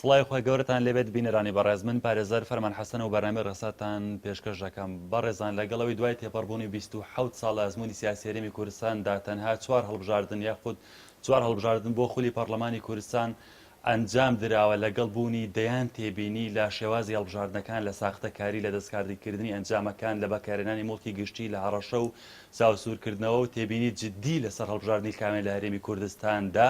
سڵاوی خوای گەورەتان لێبێت بینەرانی بەڕێز من پارێزەر فەرمان حەسەن و بەرنامەی ڕێساتان پێشکەش دەکەم بەڕێزان لەگەڵەوەی دوای تێپەڕبوونی 27 ساڵ لە ئەزموونی سیاسی هەرێمی کوردستاندا تەنها چوار هەڵبژاردن یاخود چوار هەڵبژاردن بۆ خولی پەڕلەمانی کوردستان ئەنجام دراوە لەگەڵ بوونی دەیان تێبینی لە شێوازی هەڵبژاردنەکان لە ساختەکاری لە دەستکاریکردنی ئەنجامەکان لە بەکارهێنانی موڵکی گشتی لە هەڕەشە و چاوسوورکردنەوە و تێبینی جدی لەسەر هەڵبژاردنی کاوێن لە هەرێمی کوردستاندا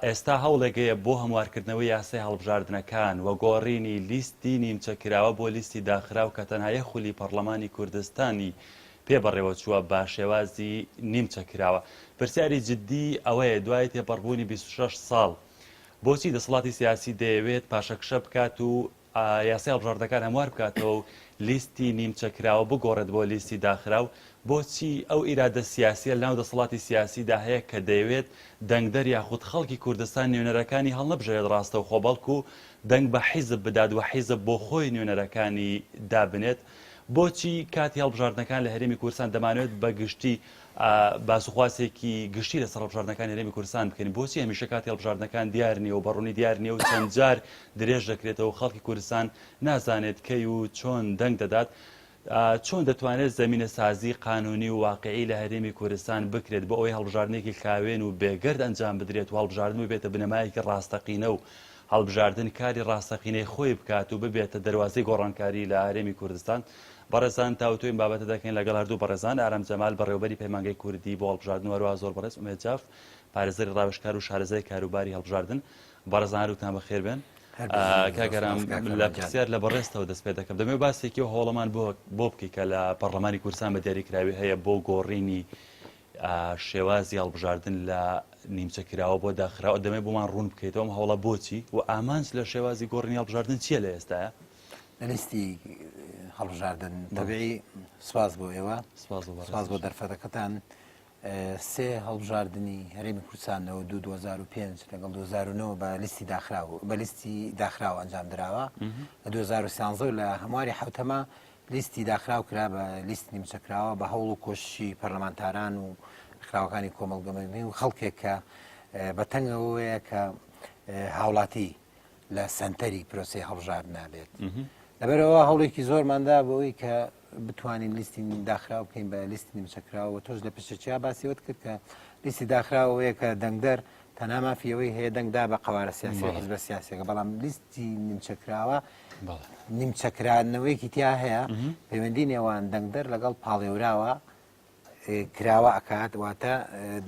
ئێستا هەوڵێک هەیە بۆ هەموارکردنەوەی یاسای هەڵبژاردنەکان و گۆڕینی لیستی نیمچە کراوە بۆ لیستی داخراو کە تەنها یەک خولی پەڕلەمانی کوردستانی پێ بەڕێوەچووە بە شێوازی نیمچە کراوە. پرسیاری جدی ئەوەیە دوای تێپەڕبوونی 26 ساڵ بۆچی دەسەڵاتی سیاسی دەیەوێت پاشەکشە بکات و یاسای هەڵبژاردنەکان هەموار بکاتەوە و لیستی نیمچە کراوە بگۆڕێت بۆ لیستی داخراو؟ بۆچی ئەو ئیرادە سیاسیە لەناو دەسەڵاتی سیاسیدا هەیە کە دەیەوێت دەنگدەر یاخود خەڵکی کوردستان نوێنەرەکانی هەڵنەبژێرێت ڕاستەوخۆ بەڵکو دەنگ بە حیزب بدات و حیزب بۆ خۆی نوێنەرەکانی دابنێت؟ بۆچی کاتی هەڵبژاردنەکان لە هەرێمی کوردستان دەمانەوێت بە گشتی باسوخواسێکی گشتی لەسەر هەڵبژاردنەکانی هەرێمی کوردستان بکەین بۆچی هەمیشە کاتی هەڵبژاردنەکان دیار نییە و بەڕوونی دیار نییە و چەند جار درێژ دەکرێتەوە و خەڵکی کوردستان نازانێت کەی و چۆن دەنگ دەدات چۆن دەتوانێت زەمینەسازی قانونی و واقعی لە هەرێمی کوردستان بکرێت بۆ ئەوەی هەڵبژاردنێکی خاوێن و بێگەرد ئەنجام بدرێت و هەڵبژاردن ببێتە بنەمایەکی ڕاستەقینە و هەڵبژاردن کاری ڕاستەقینەی خۆی بکات و ببێتە دەروازەی گۆڕانکاری لە هەرێمی کوردستان. بەڕێزان تاوتوێی ئەم بابەتە دەکەین لەگەڵ هەردوو بەڕێزان ئارام جەمال بەڕێوەبەری پەیمانگەی کوردی بۆ هەڵبژاردن و هەروەها زۆر بەڕێز ئومێد جاف پارێزەری ڕاوێژکار و شارەزای کاروباری هەڵبژاردن. بەڕێزان هەردووکتان بەخێر بێن. کاک ئارام لە پرسیار لە بەڕێزتەوە دەست پێ دەکەم دەمەوێت باسێکی ئەو هەوڵەمان بۆ بۆ بکەی کە لە پەڕلەمانی کوردستان بە دیاریکراوی هەیە بۆ گۆڕینی شێوازی هەڵبژاردن لە نیمچە کراوە بۆ داخراوە دەمێ بۆمان ڕوون بکەیتەوە ئەم هەوڵە بۆچی و ئامانج لە شێوازی گۆڕینی هەڵبژاردن چییە لە ئێستایا؟ لە لیستی هەڵبژاردن تەبیعی سپاس بۆ ئێوە سپاس بۆ دەرفەتەکەتان سێ هەڵبژاردنی هەرێمی کوردستانەوە دو 2005 لەگەڵ 2009 بە لیستی داخراو بە لیستی داخراو ئەنجام دراوە لە 2013 لە هەمواری حوتەمە لیستی داخراو کرا بە لیست نیمچەکراوە بە هەوڵ و کۆششی پەرلەمانتاران و ڕێکخراوەکانی کۆمەڵگە مەدەنی و خەڵکێک کە بە تەنگەوەیە کە هاوڵاتی لە سەنتەری پرۆسەی هەڵبژاردنا بێت. لەبەرەوە هەوڵێکی زۆرماندا بۆ ئەوەی کە بتوانین لیستی داخراو بکەین بە لیستی نیمچەکراوە تۆش لە پشتچیا باسیوت کرد کە لیستی داخراوەیە کە دەنگدەر تەنها مافی ئەوەی هەیە دەنگدا بە قەوارە سیاسی و حزبە سیاسیەکە بەڵام لیستی نیمچەکراوە نیمچەکرانەوەیەکی تیا هەیە پەیوەندی نێوان دەنگدەر لەگەڵ پاڵێوراوە کراوە ئەکات واتە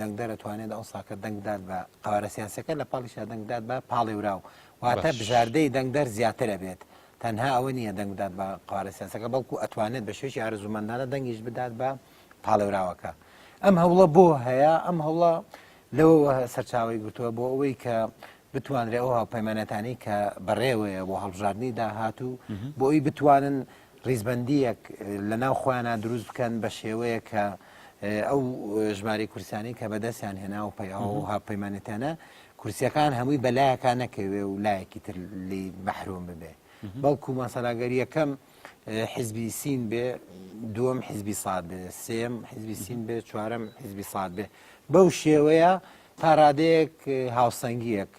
دەنگدەر ئەتوانێت ئەو ساکە دەنگدات بە قەوارە سیاسەکە لە پاڵیشا دەنگدات بە پاڵێوراو واتە بژاردەی دەنگدەر زیاتر ئەبێت تەنها ئەوە نییە دەنگدات بە قەوارە سیاسەکە بەڵکو ئەتوانێت بە شێوەیەکی ئارەزوومەندانە دەنگیش بدات بە پاڵێوراوەکە ئەم هەوڵە بۆ هەیە ئەم هەوڵە لەوەوە سەرچاوەی گرتووە بۆ ئەوەی کە بتوانرێت ئەو هاوپەیمانەتانەی کە بەڕێوەیە بۆ هەڵبژاردنی داهاتوو بۆ ئەوی بتوانن ڕیزبندیەک لە ناو خۆیانە دروست بکەن بە شێوەیە کە ئەو ژمارەی کورسیانی کە بەدەستیان هێنا و پەی ئەو هاوپەیمانێتانە کورسیەکان هەمووی بەلایەکان نەکەوێ و لایەکی تر لی مەحروم ببێ بەڵکو مەسەلاگەر یەکەم حیزبی سین بێ دووەم حیزبی ساد بێ سێم حیزبی سین بێ چوارەم حیزبی ساد بێ بەو شێوەیە تا ڕادەیەک هاوسەنگیەک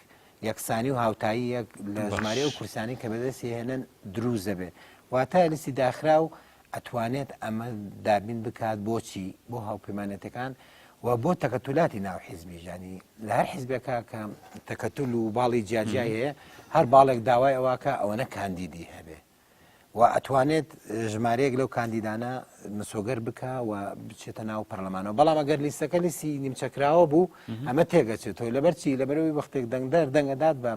یەکسانی و هاوتاییەک لە ژمارە و کورسانی کە بەدەستی هێنن دروست دەبێ واتە لیستی داخراو ئەتوانێت ئەمە دابین بکات بۆچی بۆ هاوپەیمانەتەکان و بۆ تەکەتولاتی ناو حیزبی ژانی لە هەر حیزبێکا کە تەکەتول و باڵی جیاجیای هەیە هەر باڵێک داوای ئەوواکە ئەوەنە کاندیدی هەبێ و ئەتوانێت ژمارەیەک لەو کاندیدانە مسۆگەر بکە و بچێتە ناو پەرلەمانەوە بەڵام ئەگەر لیستەکە لیستی نیمچەکراوە بوو ئەمە تێگەچێتەوە لەبەرچی لەبەرەوەی وەختێک دەنگدەر دەنگەدات بە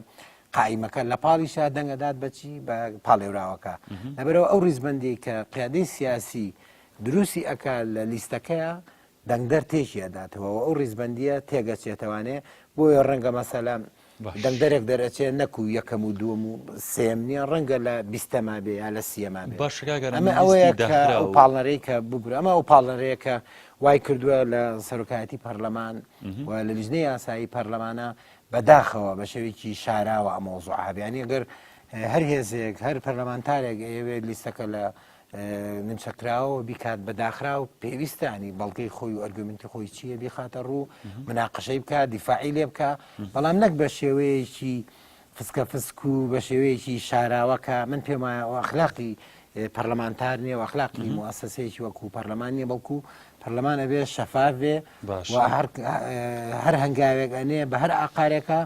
قائیمەکە لە پاڵیشا دەنگەدات بەچی بە پاڵێوراوەکە لەبەرەوە ئەو ڕیزبندی کە قیادەی سیاسی دروستی ئەک لە لیستەکەیە دەنگدەر تێکی ئەداتەوە و ئەو ڕیزبەندییە تێگەچێتەوانێ، بۆیە ڕەنگە مەسەلە دەنگدەرێک دەرئەچێ نەکو یەکەم و دووەم و سێیەم نییە، ڕەنگە لە بیستەما بێ یا لە سییەما بێ. باشە کاک ئارام، ئەمە ئەوەیە لیستی کە ئەو داخراو. پاڵنەرەی کە ببورە ئەمە ئەو پاڵنەرەیە کە وای کردووە لە سەرۆکایەتی پەرلەمان و لە لیژنەی یاسایی پەرلەمانە بەداخەوە بە شێوەیەکی شاراوە ئەم مەوزوعە هەبێ. یانی ئەگەر هەر هێزێک، هەر پەرلەمانتارێک ئەیەوێت لیستەکە لە نیمچەکراوەوە بیکات بە داخراو پێویستە ینی بەڵگەی خۆی و ئەرگومنتی خۆی چییە بیخاتە ڕوو مناقشەی بکە دیفاعی لێ بکە بەڵام نەک بە شێوەیەکی. فسکە فسک و بە شێوەیەکی شاراوە کە من پێم وایە ئەوە ئەخلاقی پەرلەمانتار نییە و ئەخلاقی موئەسەسەیەکی وەکو پەرلەمان نییە بەڵکو پەرلەمان ئەبێ شەفاف بێ و هەر هەنگاوێک ئەنێ بە هەر ئاقارێکە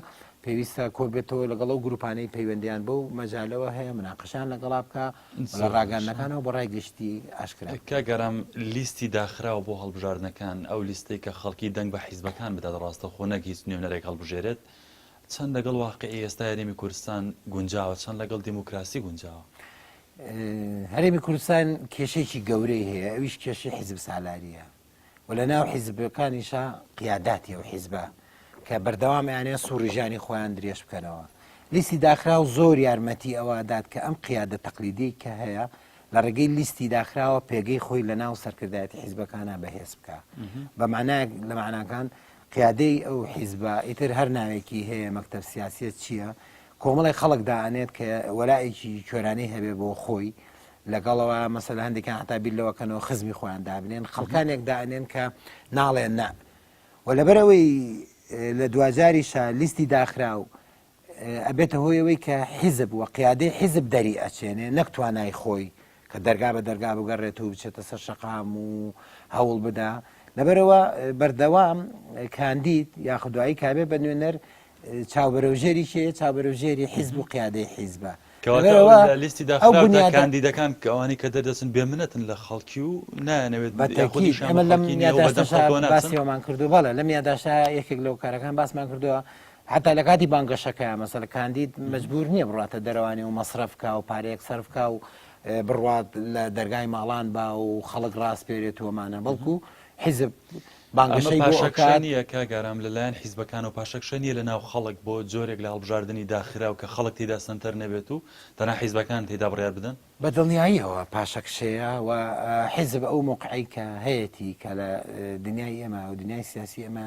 پێویستە کۆبێتەوە لەگەڵ ئەو گروپانەی پەیوەندیان بەو مەجالەوە هەیە مناقەشان لەگەڵا بکە لە ڕاگەیاندنەکانەوە بۆ ڕای گشتی ئاشکرا بکە. کاک ئارام لیستی داخراو بۆ هەڵبژاردنەکان ئەو لیستەی کە خەڵکی دەنگ بە حیزبەکان بدات ڕاستەوخۆ نەک هیچ نوێنەرێک هەڵبژێرێت چەند لەگەڵ واقیعی ئێستای هەرێمی کوردستان گونجاوە چەند لەگەڵ دیموکراسی گونجاوە؟ هەرێمی کوردستان کێشەیەکی گەورەی هەیە ئەویش کێشەی حیزب سالاریە و لە ناو حیزبەکانیشا قیاداتی ئەو حیزبە کە بەردەوام ئەیانەوێت سوڕی ژیانی خۆیان درێژ بکەنەوە. لیستی داخراو زۆر یارمەتی ئەوە ئەدات کە ئەم قیادە تەقلیدیەی کە هەیە لە ڕێگەی لیستی داخراوە پێگەی خۆی لە ناو سەرکردایەتی حیزبەکانا بەهێز بکا. بە مانایەک لە ماناکان قیادەی ئەو حیزبە ئیتر هەر ناوێکی هەیە مەکتەب سیاسیە چییە کۆمەڵێک خەڵک دائەنێت کە وەلائێکی کوێرانەی هەبێ بۆ خۆی لەگەڵەوە مەسەلە هەندێکیان هەتا بیر لەوە کەنەوە خزمی خۆیان دابنێن خەڵکانێک دائەنێن کە ناڵێن نا و لەبەرئەوەی لە دواجاریشا لیستی داخراو ئەبێتە هۆی ئەوەی کە حیزب و قیادەی حیزب دەری ئەچێنێ نەک توانای خۆی کە دەرگا بە دەرگا بگەڕێت و بچێتە سەر شەقام و هەوڵ بدا لەبەرەوە بەردەوام کاندید یاخود دوایی کابێ بە نوێنەر چاوبەرەوژێری کێیە؟ چاوبەرەوژێری حیزب و قیادەی حیزبە. کەواتە لەبەرئەوە ئەو لە لیستی ئەو داخراودا بونیادە کاندیدەکان کە ئەوانەی کە دەردەچن بێ منەتن لە خەڵکی و نایانەوێت بە یاخود تەئکید ئیشیان بە ئێمە لەم خەڵکی نییە و بەدەم یاداشتەشا خەڵکەوە ناچن؟ باسی ئەوەمان کردووە بەڵێ لەم یاداشتە یەکێک لە هۆکارەکان باسمان کردووە حەتا لە کاتی بانگەشەکەیا مەسەلە کاندید مەجبوور نییە بڕواتە دەرەوانی و مەسرەف کا و پارەیەک سەرف کا و بڕوات لە دەرگای ماڵان با و خەڵک ڕاسپێرێت و ئەمانە بەڵکوو حیزب ئەمە بانگەشەی بۆ پاشەکشە ئەکات. نییە کاک ئارام لە لایەن حیزبەکانەوە پاشەکشە نییە لە ناو خەڵک بۆ جۆرێک لە هەڵبژاردنی داخراو کە خەڵک تێیدا سەنتەر نەبێت و تەنها حیزبەکان تێیدا بڕیار بدەن؟ بە دڵنیاییەوە پاشەکشەیە و حیزب ئەو مەوقعەی کە هەیەتی کە لە دنیای ئێمە و دنیای سیاسی ئێمە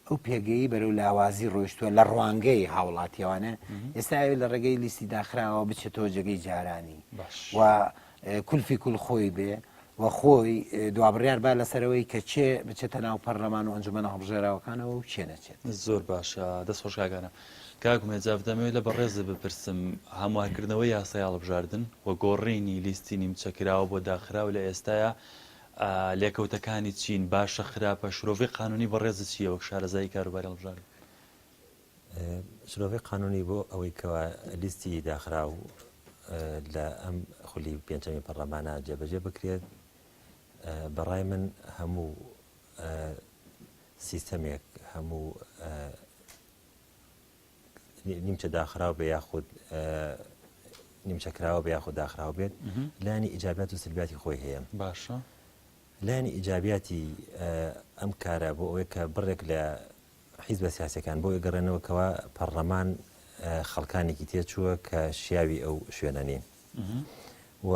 ئەو پێگەی بەرەو لاوازی ڕۆیشتووە لە ڕوانگەی هاوڵاتیەوانە ئێستا ئەوێ لە ڕێگەی لیستی داخراوە بچێتەوە جێگەی جارانی و کولفی کول خۆی بێ و خۆی دوابڕیار با لەسەرەوەی کە کێ بچێتە ناو پەرلەمان و ئەنجومەنە هەڵبژێراوەکانەوە و کێ نەچێت. زۆر باشە دەست خۆش کاک ئارام. کاک ئومێد جاف دەمەوێت لە بەڕێزت بپرسم هەموارکردنەوەی یاسای هەڵبژاردن و گۆڕینی لیستی نیمچە کراوە بۆ داخراو لە ئێستایا لێکەوتەکانی چین باشە خراپە شرۆڤەی قانونی بەڕێزت چییە وەک شارەزای کاروباری هەڵبژاردن؟ شرۆڤەی قانونی بۆ ئەوەی کەوا لیستی داخراو لە ئەم خولی پێنجەمی پەرلەمانە جێبەجێ بکرێت بەڕای من هەموو سیستەمێک هەموو نیمچە داخراو بێ یاخود نیمچە کراوە بێ یاخود داخراو بێت لانی ئیجابات و سلبیاتی خۆی هەیە باشە لانی ئیجابیاتی ئەم کارە بۆ ئەوەی کە بڕێک لە حیزبە سیاسیەکان بۆی گەڕێنەوە کەوا پەڕلەمان خەڵکانێکی تێچووە کە شیاوی ئەو شوێنە نین و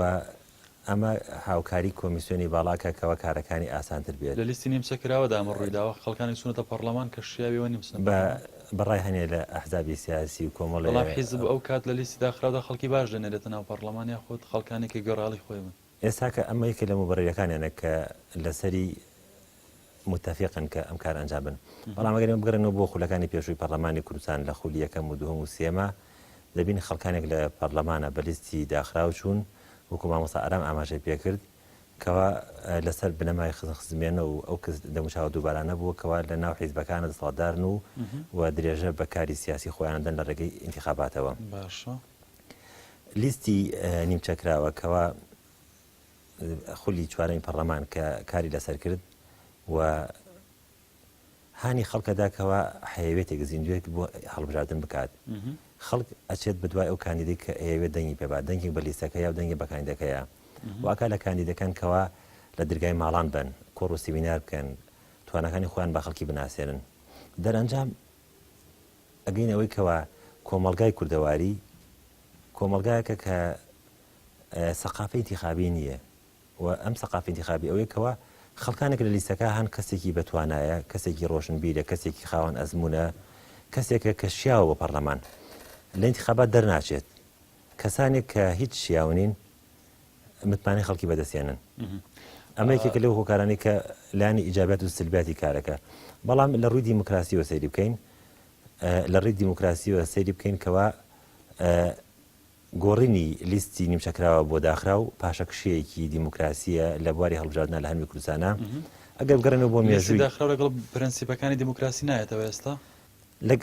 ئەمە هاوکاری کۆمیسیۆنی باڵاکە کەوا کارەکانی ئاسانتر بێت. لە لیستی نیمچە کراوەدا ئەمە ڕوویداوە، خەڵکانێک چوونەتە پەڕلەمان کە شیاوی ئەوە نین بچنە پەڕلەمان. بە ڕای هەنێ لە ئەحزابی سیاسی و کۆمەڵێ. بەڵام حیزب ئەو کات لە لیستی داخراودا خەڵکی باش دەنێرێتە ناو پەڕلەمان یاخود خەڵکانێک کە گوێڕایەڵی خۆی بن. ئێستا کە ئەمە یەکێ لە موبەررەکانیانە کە لەسەری موتەفیقن کە ئەم کارە ئەنجام بن. بەڵام ئەگەر ئێمە بگەڕێنەوە بۆ خولەکانی پێشووی پەرلەمانی کوردستان لە خولی یەکەم و دووهەم و سێیەما دەبینین خەڵکانێک لە پەرلەمانە بە لیستی داخراو چوون وەکو مامۆستا ئارام ئاماژەی پێکرد کەوا لەسەر بنەمای خزمێنە و ئەو کەس دەموچاوە دووبارانە بووە کەوا لە ناو حیزبەکانە دەسەڵاتدارن و و درێژە بە کاری سیاسی خۆیان دەن لە ڕێگەی ئینتیخاباتەوە. باشە. لیستی نیمچە کراوە کەوا خولی چوارەمی پەڕلەمان کە کاری لەسەر کرد و هانی خەڵکەدا کەوا حەیەوێتێک زیندوێک بۆ هەڵبژاردن بکات خەڵک ئەچێت بە دوای ئەو کاندیدی کە ئەیەوێت دەنگی پێبات دەنگێک بە لیستەکەیە و دەنگی بە کاندیدەکەیە واکا لە کاندیدەکان کەوا لە درگای ماڵان بن کۆڕ و سیمینار بکەن توانەکانی خۆیان بە خەڵکی بناسێنن دەرەنجام ئەگەین ئەوەی کەوا کۆمەڵگای کوردەواری کۆمەڵگایەکە کە سەقافەی ئینتیخابی نییە و ئەم سەقافی ئینتیخابی ئەوەیە کەوا خەڵکانێک لە لیستەکە هەن کەسێکی بەتوانایە، کەسێکی ڕۆشنبیرە، کەسێکی خاوەن ئەزموونە، کەسێکە کە شیاوە بۆ پەڕلەمان لە ئینتیخابات دەرناچێت. کەسانێک کە هیچ شیاو نین متمانەی خەڵکی بەدەستێنن. ئەمە یەکێکە لەو هۆکارانەی کە لایەنی ئیجابیات و سلبیاتی کارەکە. بەڵام لە ڕووی دیموکراسیەوە سەیری بکەین، لە ڕووی دیموکراسیەوە سەیری بکەین کەوا. گۆڕینی لیستی نیمچەکراوە بۆ داخراو پاشەکشەیەکی دیموکراسییە لە بواری هەڵبژاردنا لە هەرێمی کوردستانا. ئەگەر بگەڕێینەوە بۆ لیستی مێژووی. داخراو لەگەڵ پرەنسیپەکانی دیموکراسی نایەتەوە ئێستا؟ لەگ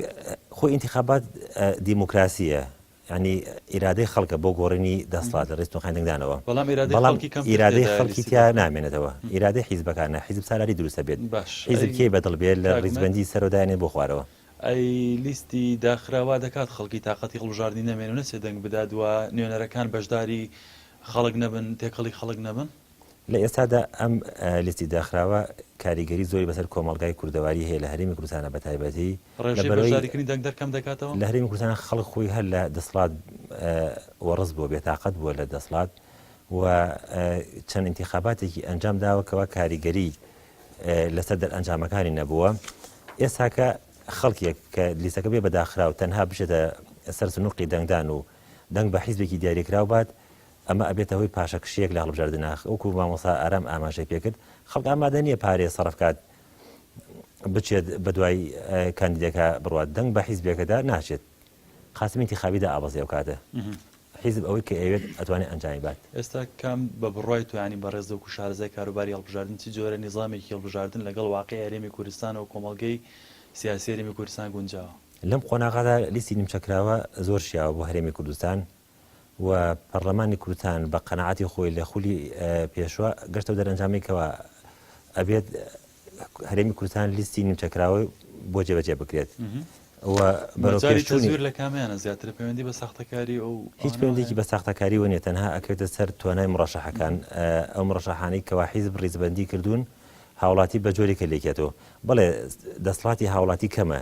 خۆی ئینتیخابات دیموکراسییە، یانی ئیرادەی خەڵکە بۆ گۆڕینی دەسڵات لە ڕێی سندوقەکانی دەنگدانەوە. بەڵام ئیرادەی بەڵام خەڵکی کەمتر ئیرادەی تێدایە خەڵکی لیستی تیا داخراو. نامێنێتەوە. ئیرادەی حیزبەکانە، حیزب سالاری دروست ئەبێت. باش حیزب ئەی کێی بەدڵ بێت لە کاک ئومێد؟ ڕیزبەندی سەرەوە دایەنێت بۆ خوارەوە. ئەی لیستی داخرا وا دەکات خەڵکی تاقەتی هەڵبژاردنی نەمێنێ و نەچێ دەنگ بدات و نوێنەرەکان بەشداری خەڵک نەبن، تێکەڵی خەڵک نەبن؟ لە ئێستادا ئەم لیستی داخراوە کاریگەری زۆری بەسەر کۆمەڵگای کوردەواری هەیە لە هەرێمی کوردستانە بە تایبەتی ڕێژەی لەبەرئەوەی بەشداریکردنی دەنگدەر کەم دەکاتەوە؟ لە هەرێمی کوردستان خەڵک خۆی هەر لە دەسڵات وەڕس بووە، بێتاقەت بووە لە دەسڵات و چەند ئینتیخاباتێکی ئەنجام داوە کەوا کاریگەری لەسەر دەرئەنجامەکانی نەبووە، ئێستاکە خەڵکێک کە لیستەکە بێ بە داخراو تەنها بچێتە سەر سنوقی دەنگدان و دەنگ بە حیزبێکی دیاریکراو بات، ئەمە ئەبێتە هۆی پاشەکشەیەک لە هەڵبژاردنا، وەکو مامۆستا ئارام ئاماژەی پێکرد خەڵک ئامادە نییە پارەیە سەرف کات بچێت بەدوای کاندیدەکە بڕوات، دەنگ بە حیزبێکەدا ناچێت. قاسم ئینتیخابی دائەبەزێ ئەو کاتە حیزب ئەوەی کە ئەیەوێت ئەتوانێ ئەنجامی بات. ئێستا کام بە بڕوای تۆ یانی بەڕێزت وەکو شارەزای کاروباری هەڵبژاردن چ جۆرە نیزامێکی هەڵبژاردن لەگەڵ واقیعی هەرێمی کوردستان و کۆمەڵگەی سیاسی هەرێمی کوردستان گونجاوە؟ لەم قۆناغەدا لیستی نیمچەکراوە زۆر شیاوە بۆ هەرێمی کوردستان و پەڕلەمانی کوردستان بە قەناعەتی خۆی لە خولی پێشوە گەشتەو دەرەنجامەی کەوا ئەبێت هەرێمی کوردستان لیستی نیمچەکراوەی بۆ جێبەجێ بکرێت و بەرەو مەجالی پێشچوونی تەزویر لە کامیانە زیاترە پەیوەندی بە ساختەکاری ئەو هیچ ئەوانەوە پەیوەندیکی هەیە؟ بە ساختەکاریەوە نیە تەنها ئەکەوێتە سەر توانای مڕەشەحەکان ئەو مڕەشەحانەی کەوا حیزب ڕیزبەندی کردوون هاوڵاتی بە جۆرێکە لێکێتەوە بەڵێ دەسڵاتی هاوڵاتی کەمە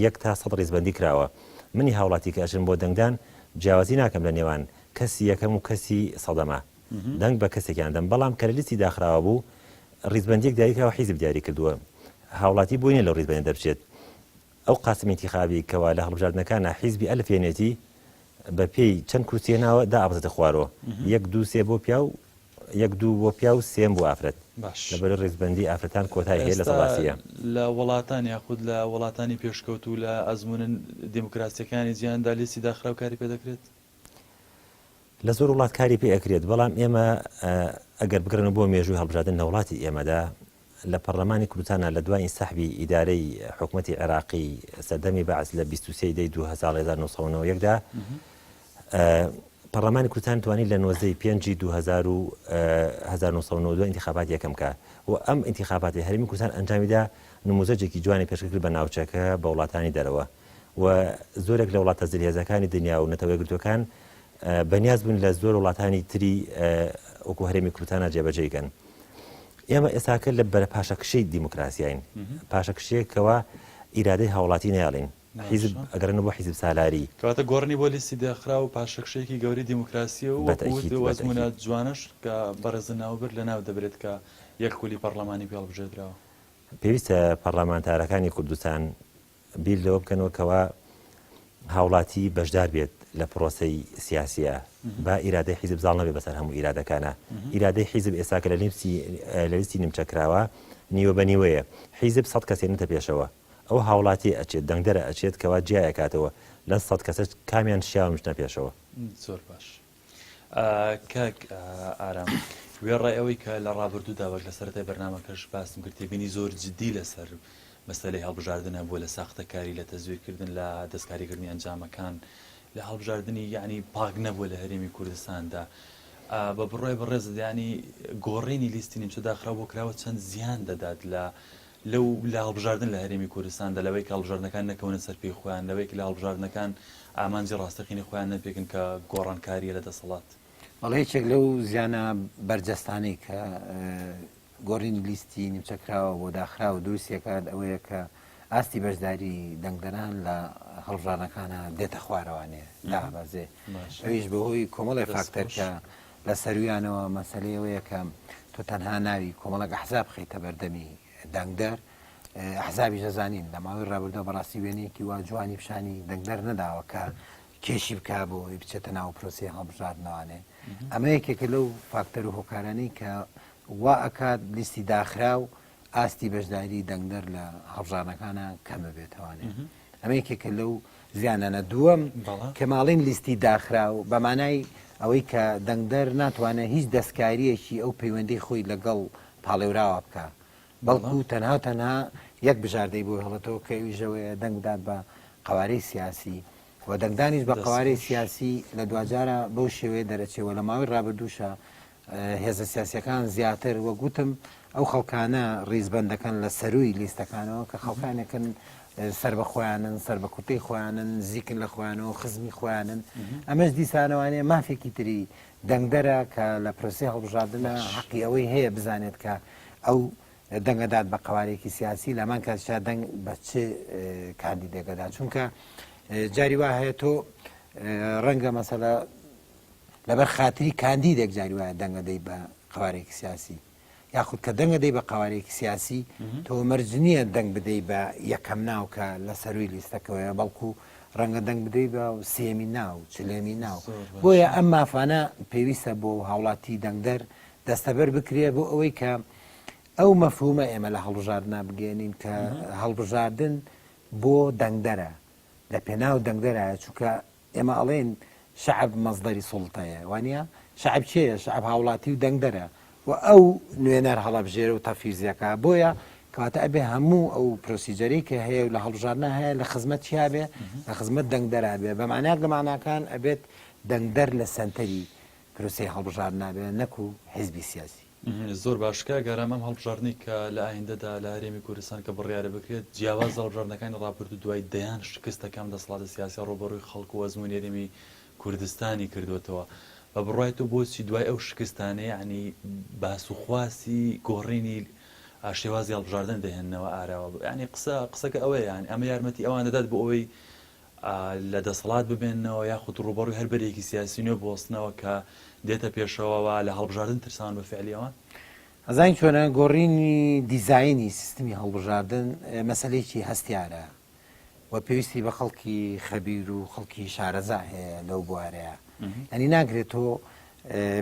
یەک تا سەد ڕیزبەندی کراوە منی هاوڵاتی کە ئەچم بۆ دەنگدان جیاوازی ناکەم لە نێوان کەسی یەکەم و کەسی سەدەما دەنگ بە کەسێکیان دەم بەڵام کە لە لیستی داخراوە بوو ڕیزبەندیەک دیاری کراوە حیزب دیاری کردووە هاوڵاتی بۆی نیە لەو ڕیزبەندە دەربچێت ئەو قاسم ئینتیخابی کەوا لە هەڵبژاردنەکانا حیزبی ئەلف هێنێتی بە پێی چەند کورسی هێناوە دائەبەزێتە خوارەوە یەک دوو سێ بۆ پیاو یەک دوو بۆ پیاو سێم بۆ ئافرەت باش لەبەر ڕیزبەندی ئافرەتان کۆتای هەیە لە ئێستا سەدا سییە. لە وڵاتان یاخود لە وڵاتانی پێشکەوتوو لە ئەزموونە دیموکراسیەکانی جیهاندا لیستی داخراو کاری پێ دەکرێت؟ لە زۆر وڵات کاری پێ ئەکرێت بەڵام ئێمە ئەگەر بگەڕێنەوە بۆ مێژووی هەڵبژاردن لە وڵاتی ئێمەدا لە پەڕلەمانی کوردستانا لە دوای ئینسحبی ئیدارەی حکومەتی عێراقی سەردەمی بەعس لە 23 دەی 1991 دا پەڕلەمانی کوردستان توانی لە 19 پێنجی 1992 ئینتخابات یەکەم کە و ئەم ئینتخاباتی هەرێمی کوردستان ئەنجامیدا نموزەجێکی جوانی پێشکەش کرد بە ناوچەکە بە وڵاتانی دەرەوە و زۆرێک لە وڵاتە زلهێزەکانی دنیا و نەتەوە یەکگرتووەکان بەنیاز بوون لە زۆر وڵاتانی تری وەکو هەرێمی کوردستانە جێبەجێی کەن. ئێمە ئێستاکە لە بەرە پاشەکشەی دیموکراسیاین پاشەکشەیەکەوە ئیرادەی هاوڵاتی نایڵین حیزب ئەگەڕێنەوە بۆ حیزب سالاری. کەواتە گۆڕینی بۆ لیستی داخراو پاشەکشەیەکی گەورەی دیموکراسییە و وەکو وت و ئەزموونە جوانەش کە بەڕێزت ناوبرد لەناو دەبرێت کە یەک خولی پەڕلەمانی پێ هەڵبژێردراوە. پێویستە پەڕلەمانتارەکانی کوردستان بیر لەوە بکەنەوە کەوا هاوڵاتی بەشدار بێت لە پرۆسەی سیاسیە با ئیرادەی حیزب زاڵ نەبێ بەسەر هەموو ئیرادەکانە ئیرادەی حیزب ئێستا کە لە لیستی لە لیستی نیمچە کراوە نیوە بە نیوەیە حیزب سەد کەس هێنێتە پێشەوە ئەو هاوڵاتی ئەچێت دەنگدەرە ئەچێت کەوا جیایەکاتەوە لە سەد کەسە کامیان شیاون بچنە پێشەوە. زۆر باش کاک ئارام وێڕای ئەوەی کە لە ڕابردوودا وەک لە سەرەتای بەرنامەکەش باسم کرد تێبینی زۆر جدی لەسەر مەسەلەی هەڵبژاردن هەبووە لە ساختەکاری لە تەزویرکردن لە دەستکاریکردنی ئەنجامەکان لە هەڵبژاردنی یعنی پاک نەبووە لە هەرێمی کوردستاندا بە بڕوای بەڕێزت یعنی گۆڕینی لیستی نیمچە داخراو بۆ کراوە چەند زیان دەدات لە لەو لە هەڵبژاردن لە هەرێمی کوردستاندا لەوەی کە هەڵبژاردنەکان نەکەونە سەر پێی خۆیان لەوەی کە لە هەڵبژاردنەکان ئامانجی ڕاستەقینەی خۆیان نەپێکن کە گۆڕانکارییە لە دەسەڵات. بەڵێ یەکێک لەو زیانە بەرجەستانەی کە گۆڕینی لیستی نیمچەکراوە بۆ داخراو دروستیەکات ئەوەیە کە ئاستی بەشداری دەنگدەران لە هەڵبژاردنەکانە دێتە خوارەوانێ دابەزێ ئەویش بەهۆی کۆمەڵێ فاکتەر کە لە سەرویانەوە مەسەلەی ئەوەیە کە تۆ تەنها ناوی کۆمەڵێک ئەحزاب بخەیتە بەردەمی دەنگدەر، ئەحزابیش دەزانین لە ماوەی ڕابردووە بەڕاستی وێنەیەکی وا جوانی پیشانی دەنگدەر نەداوە کە کێشی بکا بۆ ئەوەی بچێتە ناو پرۆسەی هەڵبژاردنەوانێ. ئەمە یەکێکە لەو فاکتەر و هۆکارانەی کە وا ئەکات لیستی داخراو ئاستی بەشداری دەنگدەر لە هەڵبژاردنەکانە کەم ببێتەوانێ. ئەمە یەکێکە لەو زیانانە. دووەم، کە ماڵین لیستی داخراو، بە مانای ئەوەی کە دەنگدەر ناتوانێت هیچ دەستکارییەکی ئەو پەیوەندی خۆی لەگەڵ پاڵێوراوە بکا، بەڵکو تەنها و تەنها یەک بژاردەی بۆ هێڵێتەوە کە ئەویش ئەوەیە دەنگ بدات بە قەوارەی سیاسی و دەنگدانیش بە قەوارەی سیاسی لە دواجارا بەو شێوەیە دەرەچێ و لە ماوەی ڕابردووشا هێزە سیاسیەکان زیاتر وەک وتم ئەو خەڵکانە ڕیزبەند دەکەن لە سەرووی لیستەکانەوە کە خەڵکانێکن سەر بە خۆیانن سەر بە کوتەی خۆیانن نزیکن لە خۆیانەوە خزمی خۆیانن ئەمەش دیسانەوانەیە مافێکی تری دەنگدەرە کە لە پرۆسەی هەڵبژاردنە حەقی ئەوەی هەیە بزانێت کە ئەو دەنگەدات بە قەوارێکی سیاسی لەمان کاتیشا دەنگ بە چ کاندیدێکەدا چونکە جاری وا هەیە تۆ ڕەنگە مەسەلە لەبەر خاتری کاندیدێک جاری وایە دەنگە دەی بە قەوارێکی سیاسی یاخود کە دەنگە دەی بە قەوارێکی سیاسی تۆ مەرج نییە دەنگ بدەی بە یەکەم ناو کە لە سەروی لیستەکەوەیە بەڵکو ڕەنگە دەنگ بدەی بە سێمی ناو چلێمی ناو بۆیە ئەم مافانە پێویستە بۆ هاوڵاتی دەنگدەر دەستەبەر بکرێ بۆ ئەوەی کە ئەو مەفهومە ئێمە لە هەڵبژاردنا بگەێنین کە هەڵبژاردن بۆ دەنگدەرە لە پێناو دەنگدەرایە چونکە ئێمە ئەڵێین شەعب مەسدەری سوڵتەیە وانیە؟ شەعب کێیە؟ شەعب هاوڵاتی و دەنگدەرە و ئەو نوێنەر هەڵەبژێرە و تەفیزیەکە بۆیە کەواتە ئەبێ هەموو ئەو procedure ەی کە هەیە و لە هەڵبژاردنە هەیە لە خزمەت چیا بێ لە خزمەت دەنگدەرا بێ بە معناک لە معناکان ئەبێت دەنگدەر لە سەنتەری پرۆسەی هەڵبژاردنا بێ نەکو حیزبی سیاسی. زۆر باش کاک ئارام ئەم هەڵبژاردنەی کە لە ئایندەدا لە هەرێمی کوردستان کە بڕیارە بکرێت جیاواز لە هەڵبژاردنەکانی ڕابردوو دوای دەیان شکست کە ئەم دەسەڵاتە سیاسیە ڕووبەڕووی خەڵک و ئەزموونی هەرێمی کوردستانی کردووەتەوە بە بڕوای تۆ بۆچی دوای ئەو شکستانە یەعنی باس و خواسی گۆڕینی شێوازی هەڵبژاردن دەهێننەوە ئاراوە یەعنی قسە قسەکە ئەوەیە یەعنی ئەمە یارمەتی ئەوان دەدات بۆ ئەوەی لە دەسەڵات بمێننەوە یاخود ڕووبەڕووی هەر بەرەیەکی سیاسی نوێ بوەستنەوە کە دێتە پێشەوە و لە هەڵبژاردن ترساون بە فعلی ئەوان؟ ئەزانی چۆنە، گۆڕینی دیزاینی سیستمی هەڵبژاردن مەسەلەیەکی هەستیارە و پێویستی بە خەڵکی خەبیر و خەڵکی شارەزا هەیە لەو بوارەیە. یانی ناکرێت تۆ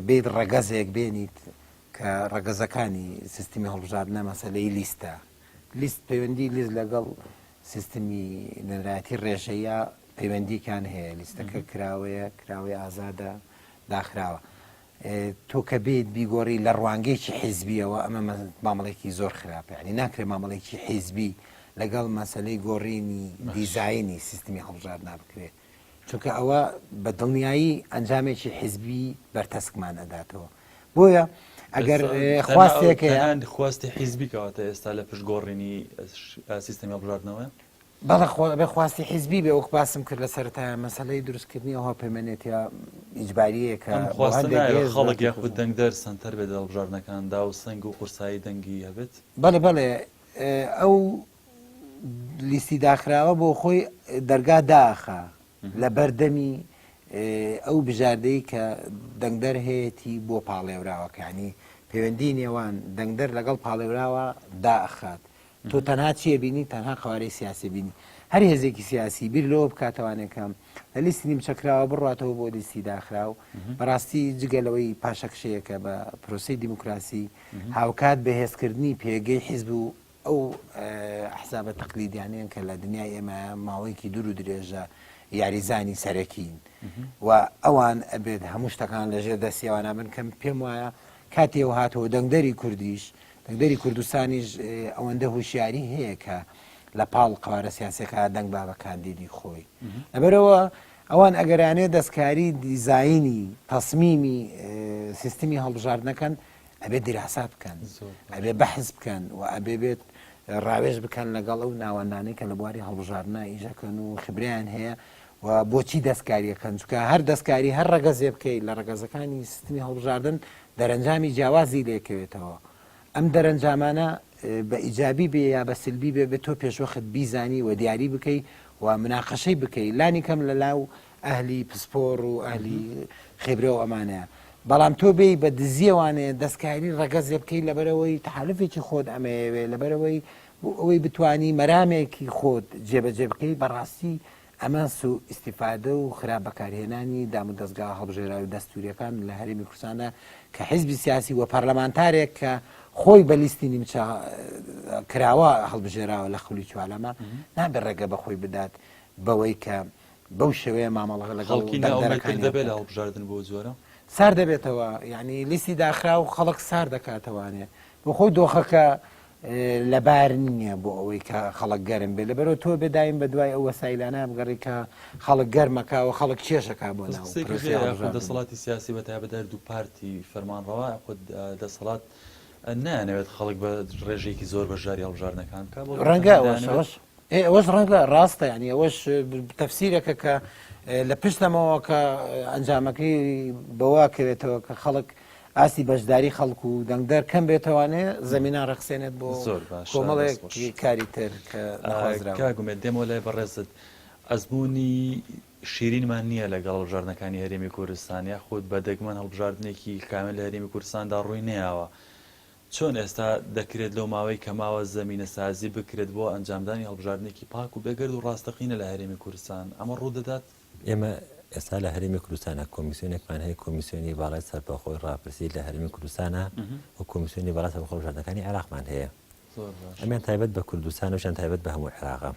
بێیت ڕەگەزێک بێنیت کە ڕەگەزەکانی سیستمی هەڵبژاردنە مەسەلەی لیستە. لیست پەیوەندی لیست لەگەڵ سیستمی نوێنەرایەتی ڕێژەیە پەیوەندیکان هەیە لیستەکە کراوەیە کراوەی ئازادە داخراوە تۆ کە بیت بیگۆڕی لە ڕوانگەیەکی حیزبیەوە ئەمە مامەڵێکی زۆر خراپە ینی ناکرێت مامەڵێکی حیزبی لەگەڵ مەسلەی گۆڕینی دیزایانی سیستمی هەڵبژاردنا بکرێت چونکە ئەوە بە دڵنیایی ئەنجامێکی حیزبی بەرتەسکمان ئەداتەوە بۆیە ئەگەر خواستێک هەیە خواستی حیزبی کەواتە ئێستا لە پشت گۆڕینی سیستەمی هەڵبژاردنەوە بەڵێ خۆ ئەبێ خواستی حیزبی بێ وەک باسم کرد لە سەرەتایە مەسەلەی دروستکردنی ئەو هاوپەیمانێتیە ئیجباریەیە کە ئەم بۆ خواستە هەندێک نایەوێت هێز خەڵک بە یاخود دەنگدەر سەنتەر بێت لە هەڵبژاردنەکاندا و سەنگ و قورسایی دەنگی هەبێت؟ بەڵێ بەڵێ ئەو لیستی داخراوە بۆ خۆی دەرگا داخە لە بەردەمی ئەو بژاردەی کە دەنگدەر هەیەتی بۆ پاڵێوراوەکانی پەیوەندی نێوان دەنگدەر لەگەڵ پاڵێوراوە دائەخات تۆ تەنها چیە بینی تەنها قوارەی سیاسی بینی هەر هێزێکی سیاسی بیر لەوە بکاتەوانێکە لە لیستی نیمچەکراوە بڕاتەوە بۆ لیستی داخراو بەڕاستی جگە لەوەی پاشەکشەیەکە بە پرۆسی دیموکراسی هاوکات بەهێزکردنی پێگەی حیزب و ئەو ئەحزابە تەقلیدیانەیەن کە لە دنیای ئێمە ماوەیەکی دوور و درێژە یاریزانی سەرەکین و ئەوان ئەبێت هەموو شتەکان لەژێر دەستی ئەوانە بن کەم پێم وایە کاتێ و هاتەوە دەنگدەری کوردیش دەنگدەری کوردستانیش ئەوەندە هوشیاری هەیە کە لە پاڵ قوارە سیاسەکە دەنگ با بە کاندیدی خۆی لەبەرەوە ئەوان ئەگەرانێ دەستکاری دیزایینی تەسمیمی سیستمی هەڵبژاردنەکەن ئەبێ دیراسات بکەن ئەبێ بەحس بکەن و ئەبێ بێت ڕاوێژ بکەن لەگەڵ ئەو ناوەندانەی کە لە بواری هەڵبژاردنە ئیشەکەن و خبریان هەیە و بۆچی دەستکاریەکەن چکە هەر دەستکاری هەر ڕەگەزێ بکەیت لە ڕەگەزەکانی سیستمی هەڵبژاردن دەرەنجامی جیاوازی لێکەوێتەوە ئەم دەرەنجامانە بە ئیجابی بێ یا بە سلبی بێ بێ تۆ پێشوەخت بیزانی و دیاری بکەی و مناقەشەی بکەی لانی کەم لە لاو ئەهلی پسپۆڕ و ئەهلی خیبرە و ئەمانەیە بەڵام تۆ بێی بە دزیەوانێ دەستکاری ڕەگەزێ بکەی لەبەرەوەی تەحالفێکی خۆت ئەمەیەوێ لەبەرەوەی بۆ ئەوەی بتانی مەرامێکی خۆت جێبەجێ بکەی بەڕاستی ئەمە سو ئیستیفادە و خراپ بەکارهێنانی دامودەزگا هەڵبژێراوی دەستوریەکان لە هەرێمی کوردستاندا کە حیزبی سیاسی و پەرلەمانتارێک کە خۆی بە لیستی نیمچە کراوە هەڵبژێراوە لە خولی چوالەمە نابێ ڕێگە بە خۆی بدات بەوەی کە. بەو شێوەیە مامەڵە لەگەڵ خەڵکی نائومێدتر دەنگدەرەکانیان دەبێت لە بکات. هەڵبژاردن بەو جۆرە؟ سار دەبێتەوە یانی لیستی داخراو خەڵک سار دەکاتەوانێ بۆ خۆی دۆخەکە لەبار نییە بۆ ئەوەی کە خەڵک گەرم بێت لەبەرەوە تۆ بێ دایم بە دوای ئەو وەسایلانە بگەڕی کە خەڵک گەرمەکە و خەڵک کێشەکە بۆ بەس ناو قسەیەکیش پرۆسەی هەیە یاخود هەڵبژاردن. دەسەڵاتی سیاسی بە تایبەت هەردوو پارتی فەرمانڕەوا یاخود دەسەڵات نایانەوێت خەڵک بە ڕێژەیەکی زۆر بەشداری هەڵبژاردنەکان بکات بەڵکو ڕەنگە تەنها ئەوەش دەیانەوێت ئەوەش ئێ ئەوەش ڕەنگە ڕاستە یانی ئەوەش تەفسیرێکە کە لە پشت ئەمەوە کە ئەنجامەکەی بەوە کەوێتەوە کە خەڵک ئاستی بەشداری خەڵک و دەنگدەر کەم بێتەوانێ زەمینە ڕەخسێنێت بۆ زۆر باشە کۆمەڵێک دەست خۆش. کاری تر کە نەخوازراون. کاک ئومێد دێمەوە لای بەڕێزت ئەزموونی شیرینمان نییە لەگەڵ هەڵبژاردنەکانی هەرێمی کوردستان یاخود بە دەگمەن هەڵبژاردنێکی کامل لە هەرێمی کوردستاندا ڕووی نەیاوە چۆن ئێستا دەکرێت لەو ماوەی کە ماوە زەمینەسازی بکرێت بۆ ئەنجامدانی هەڵبژاردنێکی پاک و بێگەرد و ڕاستەقینە لە هەرێمی کوردستان؟ ئەمە ڕوودەدات؟ ئێمە ئێستا لە هەرێمی کوردستانا کۆمیسیۆنێکمان هەیە، کۆمیسیۆنی باڵای سەربەخۆی ڕاپرسی لە هەرێمی کوردستانا و کۆمیسیۆنی باڵای سەربەخۆی هەڵبژاردنەکانی عێراقمان هەیە. ئەمیان تایبەت بە کوردستان و ئەویشیان تایبەت بە هەموو عێراقە.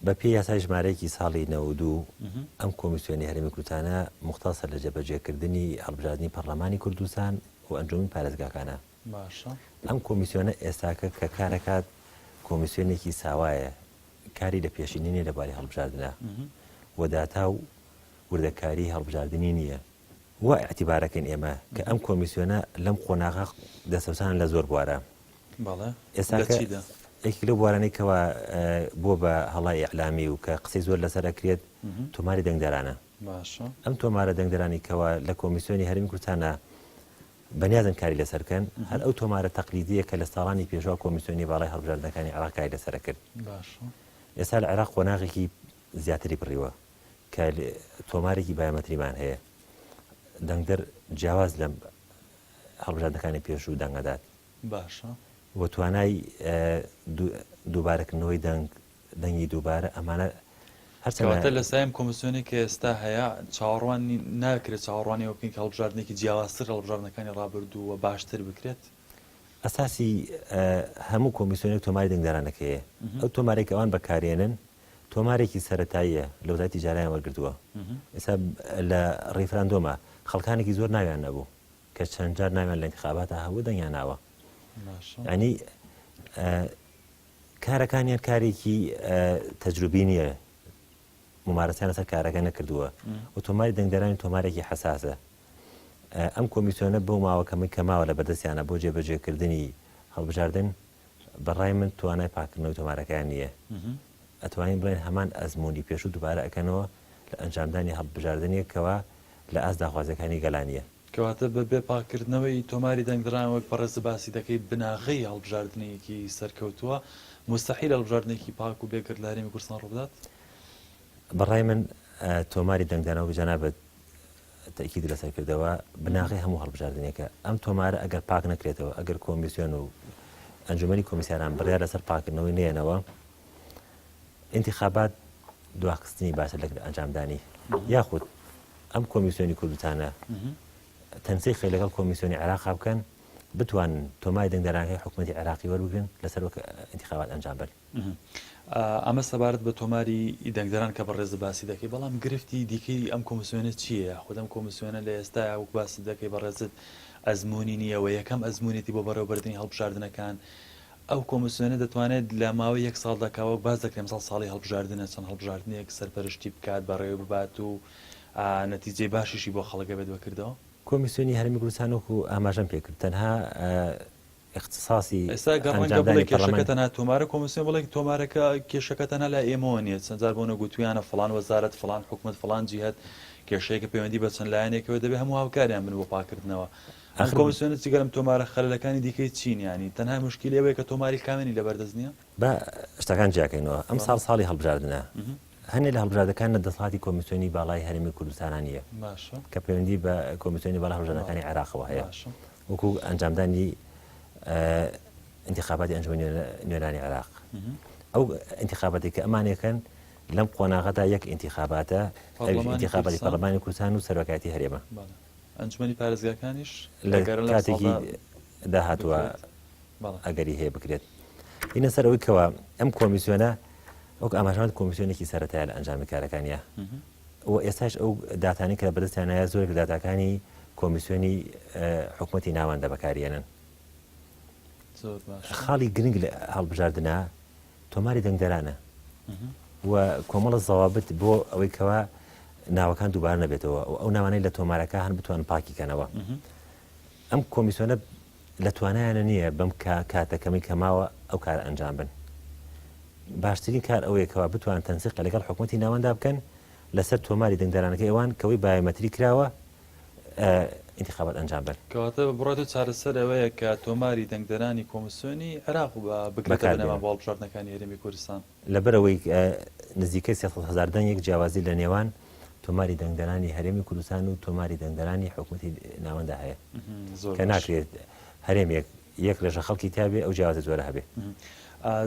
بە پێی یاسای ژمارەیەکی ساڵی 92 ئەم کۆمیسیۆنی هەرێمی کوردستانە موختەسە لە جێبەجێکردنی هەڵبژاردنی پەڕلەمانی کوردستان و ئەنجومەنی پارێزگاکانە. باشە. ئەم کۆمیسیۆنە ئێستاکە کە کارەکات کۆمیسیۆنێکی ساوایە کاری لە پێشینە نیە لە بواری هەڵبژاردنا و داتا و وردەکاری هەڵبژاردنی نیە. وا ئیعتیبارەکەین ئێمە کە ئەم کۆمیسیۆنە لەم قۆناغە دەستەوسانە لە زۆر بوارە. بەڵێ ئێستا لە کە چیدا؟ یەکێک لەو بوارانەی کەوا بووە بە هەڵای ئیعلامی و کە قسەی زۆر لەسەر ئەکرێت تۆماری دەنگدەرانە. باشە. ئەم تۆمارە دەنگدەرانی کەوا لە کۆمیسیۆنی هەرێمی کوردستانە بەنیازن کاری لەسەر بکەن، هەر ئەو تۆمارە تەقلیدییە کە لە ساڵانی پێشوە کۆمیسیۆنی باڵای هەڵبژاردنەکانی عێراق کاری لەسەر ئەکرد. باشە. ئێستا لە عێراق قۆناغێکی زیاتری بڕیوە کە تۆمارێکی بایۆمەتریمان هەیە. دەنگدەر جیاواز لە هەڵبژاردنەکانی پێشوو دەنگ ئەدات. باشە. و توانای دووبارەکردنەوەی دەنگ، دەنگی دووبارە، ئەمانە هەرچەندە. کەواتە لە سای ئەم کۆمیسیۆنەی کە ئێستا هەیە چاوەڕوان ناکرێت چاوەڕوانی ئەوە بکەین کە هەڵبژاردنێکی جیاوازتر لە هەڵبژاردنەکانی ڕابردوو و باشتر بکرێت؟ ئەساسی هەموو کۆمیسیۆنێک تۆماری دەنگدەرانەکەیە. ئەو تۆمارەی کە ئەوان بەکارێنن تۆمارێکی سەرەتاییە لە وەزارەتی تیجارەیان وەرگرتووە. ئێستا لە ڕیفراندۆما خەڵکانێکی زۆر ناویان نەبوو کە چەند جار ناویان لە ئینتخاباتا هەبوو دەنگیان ناوە. یانی کارەکانیان کارێکی تەجروبی نییە ممارەسیان لەسەر کارەکە نەکردووە و تۆماری دەنگدەرانی تۆمارێکی حەساسە. ئەم کۆمیسیۆنە بەو ماوە کەمەی کە ماوە لە بەردەستیانە بۆ جێبەجێکردنی هەڵبژاردن بە ڕای من توانای پاککردنەوەی تۆمارەکەیان نییە. ئەتوانین بڵێین هەمان ئەزموونی پێشوو دووبارە ئەکەنەوە لە ئەنجامدانی هەڵبژاردنێک کەوا لە ئاست داخوازیەکانی گەلان نییە. کەواتە بە بێ پاککردنەوەی تۆماری دەنگدران وەک بەڕێزت باسی دەکەی بناغەی هەڵبژاردنێکی سەرکەوتووە، موستەحیلە هەڵبژاردنێکی پاک و بێگەرد لە هەرێمی کوردستان ڕووبدات؟ بە ڕای من تۆماری دەنگدانەوە وەک جەنابت تەئکیدت لەسەر کردەوە، بناغەی هەموو هەڵبژاردنێکە. ئەم تۆمارە ئەگەر پاک نەکرێتەوە، ئەگەر کۆمیسیۆن و ئەنجومەنی کۆمیسیاران بڕیار لەسەر پاککردنەوەی نەیەنەوە، ئینتیخابات دواخستنی باشە لە ئەنجامدانی. یاخود ئەم کۆمیسیۆنی کوردستانە تەنسیقی لەگەڵ کۆمیسیۆنی عێراقا بکەن، بتوانن تۆماری دەنگدەرانەکەی حکومەتی عێراقی وەربگرن لەسەر وەک ئینتیخابات ئەنجام بەن. ئەمە سەبارەت بە تۆماری دەنگدەران کە بەڕێزت باسی دەکەی، بەڵام گرفتی دیکەی ئەم کۆمیسیۆنە چییە؟ یاخود ئەم کۆمیسیۆنە لە ئێستایا وەک باست دەکەی بەڕێزت ئەزموونی نییە و یەکەم ئەزموونێتی بۆ بەڕێوەبردنی هەڵبژاردنەکان، ئەو کۆمیسیۆنە دەتوانێت لە ماوەی یەک ساڵدا کە وەک باس دەکرێت ئەمساڵ ساڵی هەڵبژاردنە چەند هەڵبژاردنێک سەرپەرشتی بکات، بەڕێوەی ببات و نەتیجەی باشیشی بۆ خەڵک هەبێت بە کردەوە؟ کۆمیسیۆنی هەرێمی کوردستان وەکو ئاماژەم پێکرد تەنها ئیختساسی ئێستا گەر ڕەنگە ئەنجامدانی بڵێ کێشەکە پەڕلەمانی. تەنها تۆمارە کۆمیسیۆن بڵێ تۆمارەکە کێشەکە تەنها لای ئێمەوە نییە چەند جار بۆ نەگوتویانە فڵان وەزارەت فڵان حکومەت فڵان جیهەت کێشەیەکە پەیوەندی بە چەند لایەنێکەوە دەبێ هەموو هاوکاریان بن بۆ پاکردنەوە ئەم ئاخر کۆمیسیۆنە جگە لەم تۆمارە خەلەلەکانی دیکەی چین یانی تەنها موشکیلەی ئەوەیە کە تۆماری کامێنی لەبەردەست نییە؟ با شتەکان جیاکەینەوە بەڵێ. ئەمساڵ ساڵی هەڵبژاردنە هەنێ لە هەڵبژاردەکان لە دەسەڵاتی کۆمیسیۆنی باڵای هەرێمی کوردستانا نییە باشە. کە پەیوەندی بە کۆمیسیۆنی باڵای هەڵبژاردنەکانی بەڵێ. عێراقەوە هەیە باشە. وەکو ئەنجامدانی ئینتیخاباتی ئەنجومەنی نوێنەرانی عێراق ئەو ئینتیخاباتی کە ئەمانەکەن لەم قۆناغەدا یەک ئینتیخاباتە ئەویش پەڕلەمانی ئینتیخاباتی کوردستان پەرلەمانی کوردستان و سەرۆکایەتی هەرێمە. بەڵێ. ئەنجومەنی پارێزگاکانیش لە ئەگەر لەم کاتێکی ساڵدا داهاتووە بکرێت. بەڵێ. ئەگەری هەیە بکرێت. دینە سەر ئەوەی کەوا ئەم کۆمیسیۆنە. وەک ئاماژەمان کۆمیسیۆنێکی سەرەتایە لە ئەنجامی کارەکانیا و ئێستاش ئەو داتانەی کە بەدەستیانایە زۆرێک لە داتاکانی کۆمیسیۆنی حکومەتی ناوەندە بەکاریێنن. زۆر باشە. خاڵی گرنگ لە هەڵبژاردنە تۆماری دەنگدەرانە و کۆمەڵە زەوابت بۆ ئەوەی کەوا ناوەکان دووبارە نەبێتەوە و ئەو ناوانەی لە تۆمارەکە هەن بتوان پاکی کەنەوە. ئەم کۆمیسیۆنە لە توانایانە نییە بەم کاتە کەمەی کە ماوە ئەو کارە ئەنجام بن. باشترین کار ئەوەیە کەوا بتوان تەنسیق لەگەڵ حکومەتی ناوەندا بکەن لەسەر تۆماری دەنگدەرانەکەی ئەوان کەوەی بایۆمەتری کراوە ئینتخابات ئەنجام بن. کەواتە بە بڕوای تۆ چارەسەر ئەوەیە کە تۆماری دەنگدەرانی کۆمیسیۆنی عێراق بکرێتە بنەما بۆ هەڵبژاردنەکانی هەرێمی کوردستان؟ لەبەرئەوەی نزیکەی 300 هەزار دەنگێک جیاوازی لە نێوان تۆماری دەنگدەرانی هەرێمی کوردستان و تۆماری دەنگدەرانی حکومەتی ناوەندا هەیە کە ناکرێت هەرێمێک یەک ڕێژە خەڵکی تیابێ ئەو جیاوازە زۆرە هەبێ.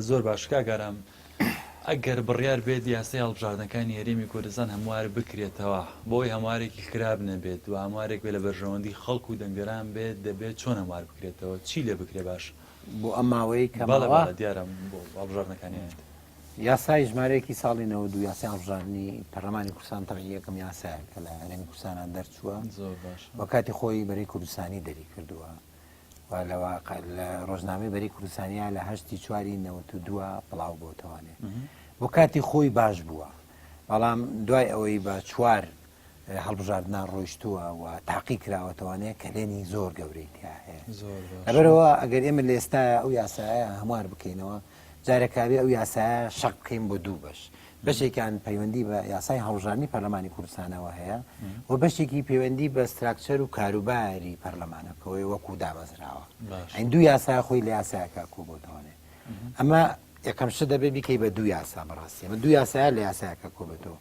زۆر باش کاک ئارام ئەگەر بڕیار بێت یاسای هەڵبژاردنەکانی هەرێمی کوردستان هەموار بکرێتەوە بۆی هەموارێکی خراپ نەبێت و هەموارێک بێ لە بەرژەوەندی خەڵک و دەنگدەران بێت دەبێت چۆن هەموار بکرێتەوە چی لێ بکرێ باش؟ بۆ ئەم ماوەیەی کە بەڵێ ماوە؟ بەڵێ دیارە بۆ هەڵبژاردنەکانی ئایندە. یاسای ژمارەیەکی ساڵی 92 یاسای هەڵبژاردنی پەرلەمانی کوردستان تەبعی یەکەم یاسایە کە لە هەرێمی کوردستانا دەرچووە زۆر باشە. و کاتی خۆی بەرەی کوردستانی دەری کردووە و لە واقع لە ڕۆژنامەی بەرەی کوردستانیا لە هەشتی چواری 92 بڵاو بۆتەوانێ بۆ کاتی خۆی باش بووە بەڵام دوای ئەوەی بە چوار هەڵبژاردنان ڕۆیشتووە و تاقی کراوەتەوانێ کەلێنی زۆر گەورەی تیا هەیە لەبەرەوە ئەگەر ئێمە لە ئێستایا ئەو یاسایە هەموار بکەینەوە جارێکاوی ئەو یاسایە شەق بکەین بۆ دوو بەش بەشێکیان پەیوەندی بە یاسای هەڵبژاردنی پەرلەمانی کوردستانەوە هەیە و بەشێکی پەیوەندی بە structure و کاروباری پەرلەمانەکەوەی وەکو دامەزراوە ئەین دوو یاسا خۆی لە یاسایەکە کۆبۆتەوەێ ئەمە یەکەم شت دەبێت بیکەی بە دوو یاسا بەڕاستی ئەمە دوو یاسایە لە یاسایەکە کۆبێتەوە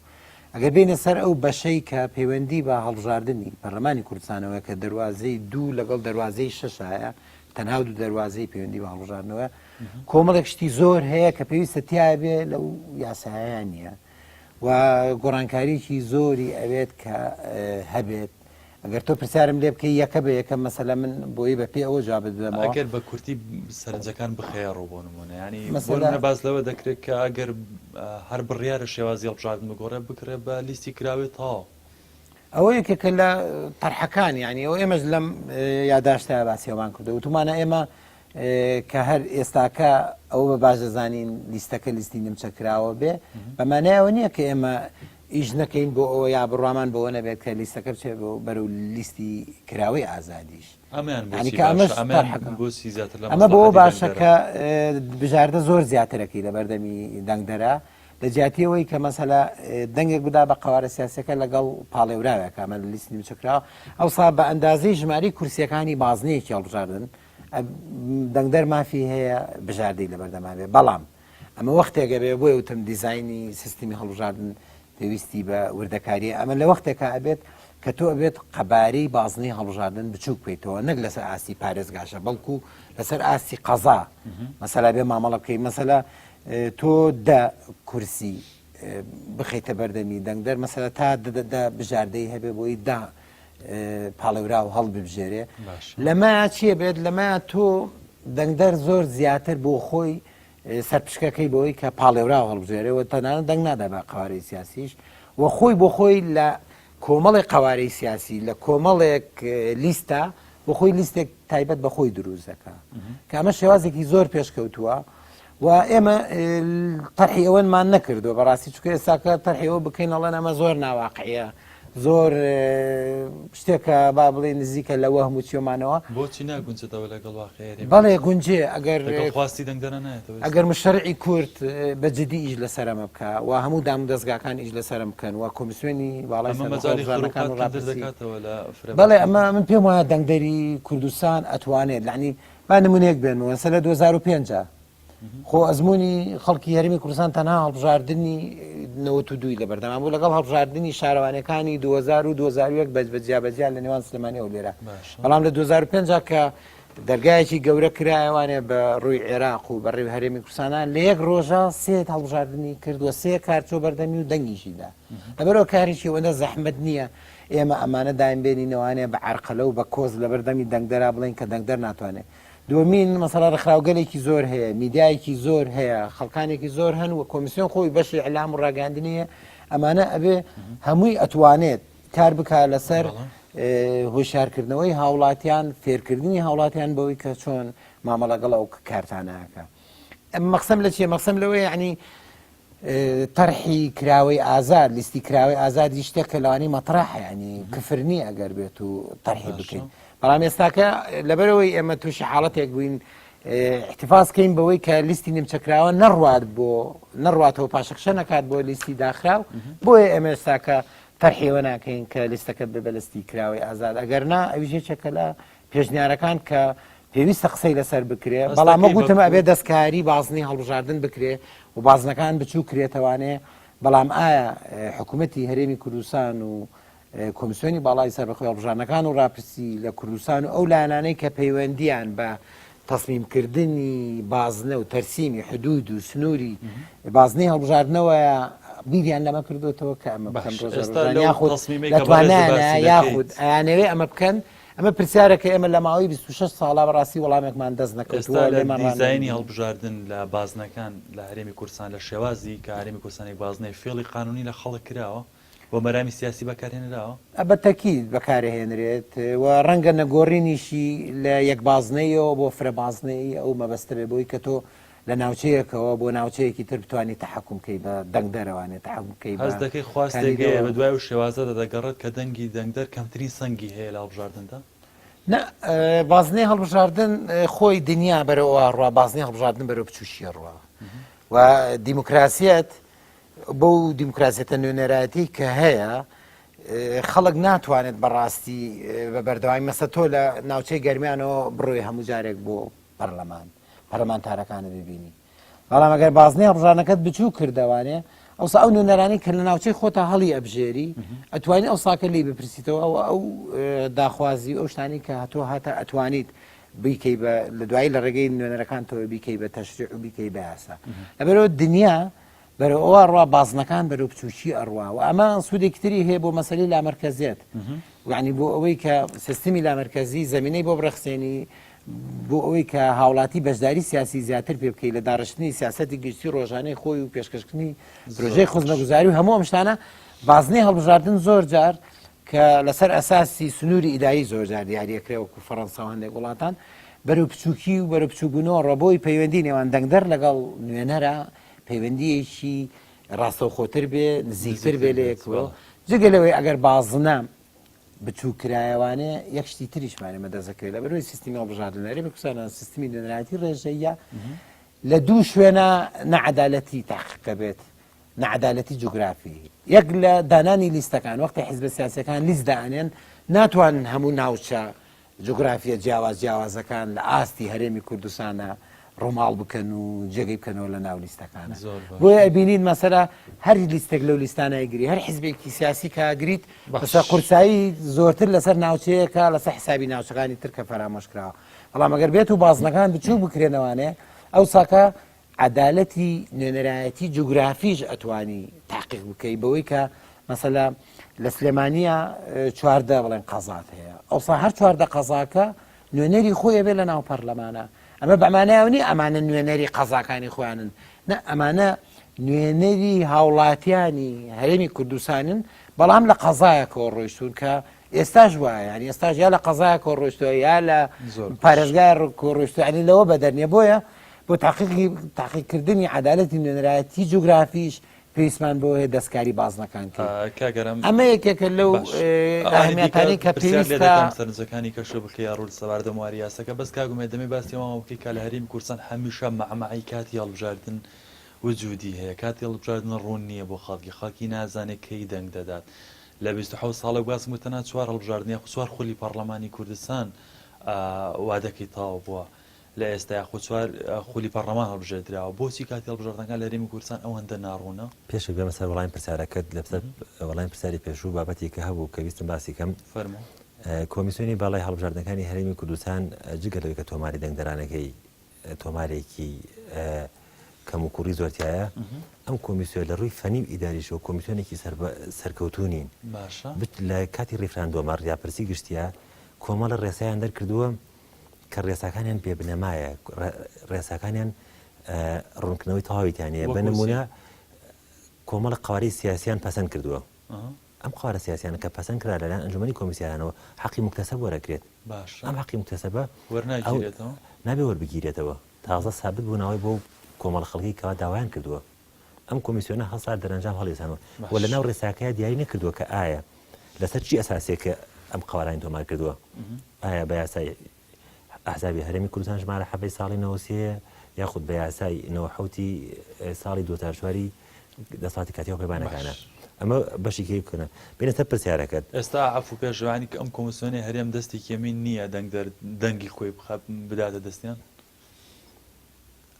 ئەگەر بینە سەر ئەو بەشەی کە پەیوەندی بە هەڵبژاردنی پەرلەمانی کوردستانەوە کە دەروازەی دوو لەگەڵ دەروازەی شەشایە تەنها دوو دەروازەی پەیوەندی بە هەڵبژاردنەوە کۆمەڵێک شتی زۆر هەیە کە پێویستە تیا بێ لەو یاسایە نییە و گۆڕانکاریی زۆری ئەوێت کە هەبێت ئەگەر تۆ پرسیارم لێ بکەی یەکە بە یەکە مەسەلە من بۆی بە پێ ئەوە جوابت بدەمەوە. ئەگەر بە کورتی سەرنجەکان بخەیە ڕوو بۆ نموونە یانی بۆ نموونە باس لەوە دەکرێت کە ئەگەر هەر بڕیارە شێوازی هەڵبژاردن بگۆڕێ بکرێ بە لیستی کراوەی تەواو. ئەوە یەکێکە لە تەرحەکان یانی ئەوە ئێمەش لەم یاداشتە باسی ئەوان کردووە وتومانە ئێمە کە هەر ئێستاکە ئەوە بە باش دەزانین لیستەکە لیستی نیمچە کراوە بێ بە مانای ئەوە نییە کە ئێمە ئیش نەکەین بۆ ئەوە یا بڕوامان بەوە نەبێت کە لیستەکە بچێت بۆ بەرەو لیستی کراوەی ئازادیش. ئەمەیان بۆچی یانی کە ئەمەش باشە؟ ئەمەیان تەرحەکە. بۆچی زیاتر لە ئەمە بۆوە مەسڵەحەتی باشە دەنگدەرە؟ کە بژاردە زۆر زیاترەکەی لە بەردەمی دەنگدەرە لە جیاتی ئەوەی کە مەسەلە دەنگێک بدا بە قەوارە سیاسیەکە لەگەڵ پاڵێوراوێک ئەمە لە لیستی نیمچە کراوە ئەوسا بە ئەندازەی ژمارەی کورسیەکانی بازنەیەکی هەڵبژاردن دەنگدەر مافی هەیە بژاردەی لەبەردەما بێ بەڵام ئەمە وەختێک ئەبێ بۆیە وتم دیزاینی سیستمی هەڵبژاردن پێویستی بە وردەکاریە ئەمە لە وەختێکا ئەبێت کە تۆ ئەبێت قەبارەی بازنەی هەڵبژاردن بچووک بکەیتەوە نەک لەسەر ئاستی پارێزگاشە بەڵکو لەسەر ئاستی قەزا مەسەلا بێ مامەڵە بکەی مەسەلا تۆ دە کورسی بخەیتە بەردەمی دەنگدەر مەسەلا تا دە بژاردەی هەبێ بۆی دا پاڵێوراو هەڵببژێرێ لەمە چیە بێت لەمە تۆ دەنگدەر زۆر زیاتر بۆ خۆی سەرپشکەکەی بۆی کە پاڵێوراو هەڵبژێرێ و تەنانەت دەنگ نادا بە قەوارەی سیاسیش و خۆی بۆ خۆی لە کۆمەڵێک قەوارەی سیاسی لە کۆمەڵێک لیستە بۆ خۆی لیستێک تایبەت بە خۆی دروست دەکا کە ئەمە شێوازێکی زۆر پێشکەوتووە و ئێمە تەرحی ئەوەنمان نەکردووە بەڕاستی چونکە ئێستاکە تەرحی ئەوە بکەین ئەڵێن ئەمە زۆر ناواقعیە زۆر شتێکە با بڵێ نزیکە لە وەهم و چیۆمانەوە. بۆچی ناگونجێتەوە لەگەڵ واقعی هەرێمی بەڵێ گونجێ ئەگەر لەگەڵ خواستی دەنگدەران نایەتەوە ئێستا؟ ئەگەر مشەرعی کورد بە جدی ئیش لەسەر ئەمە بکا و هەموو دامودەزگاکان ئیش لەسەر ئەم بکەن و کۆمیسیۆنی باڵای ئەمە سەربەخۆ مەجالی هەڵبژاردنەکان خروقات و کەمتر ڕاپرسی دەکاتەوە لە فرە بەڵێ ئەمە باشتر. من پێم وایە دەنگدەری کوردستان ئەتوانێت یەعنی با نمونەیەک بێنمەوە مەسەلە لە 2005 خۆ ئەزموونی خەڵکی هەرێمی کوردستان تەنها هەڵبژاردنی 92 لە بەردەمان بوو لەگەڵ هەڵبژاردنی شارەوانەکانی 2000 و 2001 بەس بە جیابەجیا لە نێوان سلێمانی و لێرە بەڵام لە 2005 کە دەرگایەکی گەورە کرایەوانێ بە ڕووی عێراق و بە ڕێوی هەرێمی کوردستانە لە یەک ڕۆژە سێ هەڵبژاردنی کردووە سێ کارچۆ بەردەمی و دەنگیشیدا لەبەرەوە کارێکی ئەوەندە زەحمەت نییە ئێمە ئەمانە دایم بێنینەوانێ بە عرقەلە و بە کۆز لەبەردەمی دەنگدەرا بڵێن کە دەنگدەر ناتوانێت. دووەمین مەسەڵە ڕێکخراوگەلێکی زۆر هەیە، میدیایەکی زۆر هەیە، خەڵکانێکی زۆر هەن و کۆمیسیۆن خۆی بەشی ئیعلام و ڕاگەیاندنی هەیە، ئەمانە ئەبێ هەمووی ئەتوانێت کار بکا لەسەر هۆشیارکردنەوەی هاوڵاتیان، فێرکردنی هاوڵاتیان بەوەی کە چۆن مامەڵە لەگەڵ ئەو کارتانە ئەکا. مەقسەم لە چییە؟ مەقسەم لەوەیە یعنی تەرحی کراوەی ئازاد، لیستی کراوەی ئازادی شتێک کە لەوانەیە مەترەحە یانی کفر نییە ئەگەر بێت و تەرحی بکەین بەڵام ئێستاکە لەبەرەوەی ئێمە تووشی حاڵەتێک بووین احتفاظ کەین بەوەی کە لیستی نیمچەکراوە نەڕوات بۆ نەڕواتەوە پاشەکشە نەکات بۆ لیستی داخراو بۆیە ئێمە ئێستاکە تەرحیەوە ناکەین کە لیستەکە ببە لیستی کراوەی ئازاد ئەگەر نا ئەویش یەکێکە لە پێشنیارەکان کە پێویستە قسەی لەسەر بکرێ بەڵام وەک وتم ئەبێ دەستکاری بازنەی هەڵبژاردن بکرێ و بازنەکان بچوو کرێتەوانێ بەڵام ئایا حکوومەتی هەرێمی کوردستان و کۆمیسیۆنی باڵای سەربەخۆی هەڵبژاردنەکان و راپرسی لە کوردستان و ئەو لایەنانەی کە پەیوەندیان بە تەسمیمکردنی بازنە و تەرسیمی حدود و سنووری بازنەی هەڵبژاردنەوەیە بیریان لەمە کردوێتەوە کە ئەمە بکەن یاخود لە توانایانە یاخود ئەیانەوێ ئەمە بکەن ئەمە پرسیارە کە ئێمە لە ماوەی 26 ساڵا بەڕاستی وەڵامێکمان دەست نەکەوتووە ئێستا لە لێمان دیزاینی ڕانەگیراوە. هەڵبژاردن لە بازنەکان لە هەرێمی کوردستان لە شێوازی کە هەرێمی کوردستان یەک بازنەیە فێڵی قانونی لە خەڵک کراوە بۆ مەرامی سیاسی بەکارهێنراوە؟ بە تەکید بەکارئەهێنرێت و ڕەنگە نەگۆڕینیشی لە یەک بازنەیەوە بۆ فرە بازنەیی ئەو مەبەستە بێ بۆی کە تۆ لە ناوچەیەکەوە بۆ ناوچەیەکی تر بتوانی تەحەکوم کەی بە دەنگدەرەوانێ تەحەکوم کەی بە هەست دەکەی خواستێک هەیە کاندیدەوە. بە دوای ئەو شێوازەدا دەگەڕێت کە دەنگی دەنگدەر کەمترین سەنگی هەیە لە هەڵبژاردندا؟ نا، بازنەی هەڵبژاردن خۆی دنیا بەرەو ئەوە ڕوا، بازنەی هەڵبژاردن بەرەو بچووکییە ڕوا و دیموکراسیەت بەو دیموکراسیەتە نوێنەرایەتی کە هەیە خەڵک ناتوانێت بەڕاستی بە بەردەوامی مەسە تۆ لە ناوچەی گەرمیانەوە بڕۆی هەموو جارێک بۆ پەرلەمان پەرلەمانتارەکانت ببینی بەڵام ئەگەر بازنەی هەڵبژاردنەکەت بچوو کردەوانێ ئەوسا ئەو نوێنەرانی کە لە ناوچەی خۆتا هەڵی ئەبژێری ئەتوانی ئەو ساکە لی بپرسیتەوە ئەو ئەو داخوازی و ئەو شتانی کە هەتۆ هاتە ئەتوانیت بیکەی بە لە دوایی لە ڕێگەی نوێنەرەکان تۆ بیکەی بە تەشریع و بیکەی بە یاسا لەبەرەوە دنیا بەرەو ئەوە ئەڕوا بازنەکان بەرەو بچووکی ئەڕوا و ئەمە سوودێکی تری هەیە بۆ مەسەلەی لامەرکەزیەت یعنی بۆ ئەوەی کە سیستمی لامەرکەزی زمینەی بۆ بڕەخسێنی بۆ ئەوەی کە هاوڵاتی بەشداری سیاسی زیاتر پێ بکەی لە داڕشتنی سیاسەتی گشتی ڕۆژانەی خۆی و پێشکەشکردنی پرۆژەی خزمەتگوزاری و هەموو ئەم شتانە بازنەی هەڵبژاردن زۆر جار کە لەسەر ئەساسی سنووری ئیداری زۆر جار دیاریەکرێ وەکو فەڕەنسا و هەندێک وڵاتان بەرەو بچووکی و بەرەو بچووکبوونەوە ڕەبۆی پەیوەندی نێوان دەنگدەر لەگەڵ نوێنەرە پەیوەندییەکی ڕاستەوخۆتر بێ، نزیکتر بێ لە یەکەوە. جگە لەوەی ئەگەر بازنە بچووک کرایەوانێ یەک شتی تریشمان ئێمە دەست دەکەوێت لەبەرئەوەی سیستمی هەڵبژاردن لە هەرێمی کوردستان سیستمی نوێنەرایەتی ڕێژەییە لە دوو شوێنە نەعەدالەتی تحقیق دەبێت نەعەدالەتی جوگرافی یەک لە دانانی لیستەکان وەختی حیزبە سیاسەکان لیست دائەنێن ناتوانن هەموو ناوچە جوگرافیە جیاواز جیاوازەکان لە ئاستی هەرێمی کوردستانە ڕووماڵ بکەن و جێگەی بکەنەوە لە ناو لیستەکانە بۆیە ئەبینین مەسەلا هەر لیستێک لەو لیستانە گری هەر حزبێکی سیاسی کاگریت بەسە قورسایی زۆرتر لەسەر ناوچەیەکە لەسەر حسابی ناوچەکانی تر کە فەرامۆش کراوە بەڵام ئەگەر بێت و بازنەکان بچوو بکرێنەوانێ ئەو ساکە عەدالەتی نوێنەرایەتی جوگرافیش ئەتوانی تاقیق بکەی بەوەی کە مەسەلا لە سلێمانیە 14 بڵێن قەزات هەیە ئەوسا هەر 14 قەزاکە نوێنەری خۆی ئەبێ لە ناو پەرلەمانە ئەمە بەمانایەوە نیە ئەمانە نوێنەری قەزاکانی خۆیانن نە ئەمانە نوێنەری هاوڵاتیانی هەرێمی کوردستانن بەڵام لە قەزایەکەوە ڕۆیشتون کە ئێستاش وایە یانی ئێستاش یا لە قەزایەکەوە ڕۆیشتووە یا لە پارێزگای ڕۆیشتووە یانی لەوە بەدەر نییە بۆیە بۆ تاقیقی تاقیکردنی عەدالەتی نوێنەرایەتی جوگرافیش پێویستمان بۆ هەیە دەستکاری بازنەکان کاگەرم ئەمە یەکێکە لەو ئەهمیەتانی کە پێویستە سەرنجەکانی کەشە بکەی ڕوول سەبارەت بە مواری یاسەکە بەس کاک ئومێد دەمێ باسی ئەوە بکەی کە لە هەرێمی کوردستان هەمیشە مەعمەعی کاتی هەڵبژاردن وجودی هەیە کاتی هەڵبژاردن ڕوون نییە بۆ خەڵکی خەڵکی نازانێت کەی دەنگ دەدات لە 27 ساڵێک باسم گوت تەنها چوار هەڵبژاردن یاخود چوار خولی پەڕلەمانی کوردستان وادەکەی تەواو بووە لە ئێستا یاخود چوار خولی پەڕلەمان هەڵبژێردراوە بۆچی کاتی هەڵبژاردنەکان لە هەرێمی کوردستان ئەوەندە ناڕوونە؟ پێش ئەوەی بێمە سەر وەڵامی پرسیارەکەت لەسەر وەڵامی پرسیاری پێشوو بابەتێک کە هەبوو کە ویستم باسی کەم فەرموو. کۆمیسیۆنی باڵای هەڵبژاردنەکانی هەرێمی کوردستان جگە لەوەی کە تۆماری دەنگدەرانەکەی تۆمارێکی کەموکوڕی زۆر تیایە، ئەم کۆمیسیۆن لە ڕووی فەنی و ئیداریشەوە کۆمیسیۆنێکی سەرکەوتوو نین. لە کاتی ڕیفراندۆمە یا پرسی گشتیە کۆمەڵە ڕێسایان دەرکردووە کە. کە ڕێساکانیان بێ بنەمایە، ڕێساکانیان ڕوونکردنەوەی تەواوی تیا نییە. بە نموونە کۆمەڵە قەوارەی سیاسیان پەسەند کردووە. ئەم قەوارە سیاسیانە کە پەسەند کرا لەلایەن ئەنجومەنی کۆمیسیارانەوە حەقی موکتەسەب وەرەگرێت. ئەم حەقی موکتەسەبە نابێ وەربگیرێتەوە. تازە سابت بوو ناوەی بۆ کۆمەڵە خەڵکی کەوا داوایان کردووە. ئەم کۆمیسیۆنە هەڵسا دەرەنجام هەڵیسانەوە و لە ناو ڕێساکەیا دیاری نەکردووە کە ئایا لەسەر چی ئەساسێک کە ئەم قەوارانی تۆمار کردووە ئایا بە یاسای ئەحزابی هەرێمی کوردستان ژمارە حەڤەی ساڵی 93 یاخود بە یاسای 97 ساڵی 2004 دەسەڵاتی کاتی و پەیمانەکانە ئەمە بەشی کەی بکەنە بینە سەر پرسیارەکەت. ئێستا عەفو پێشەوانی کە ئەم کۆمیسیۆنەی هەرێم دەستێکی یەمین نییە دەنگدەر دەنگی خۆی بخا بداتە دەستیان؟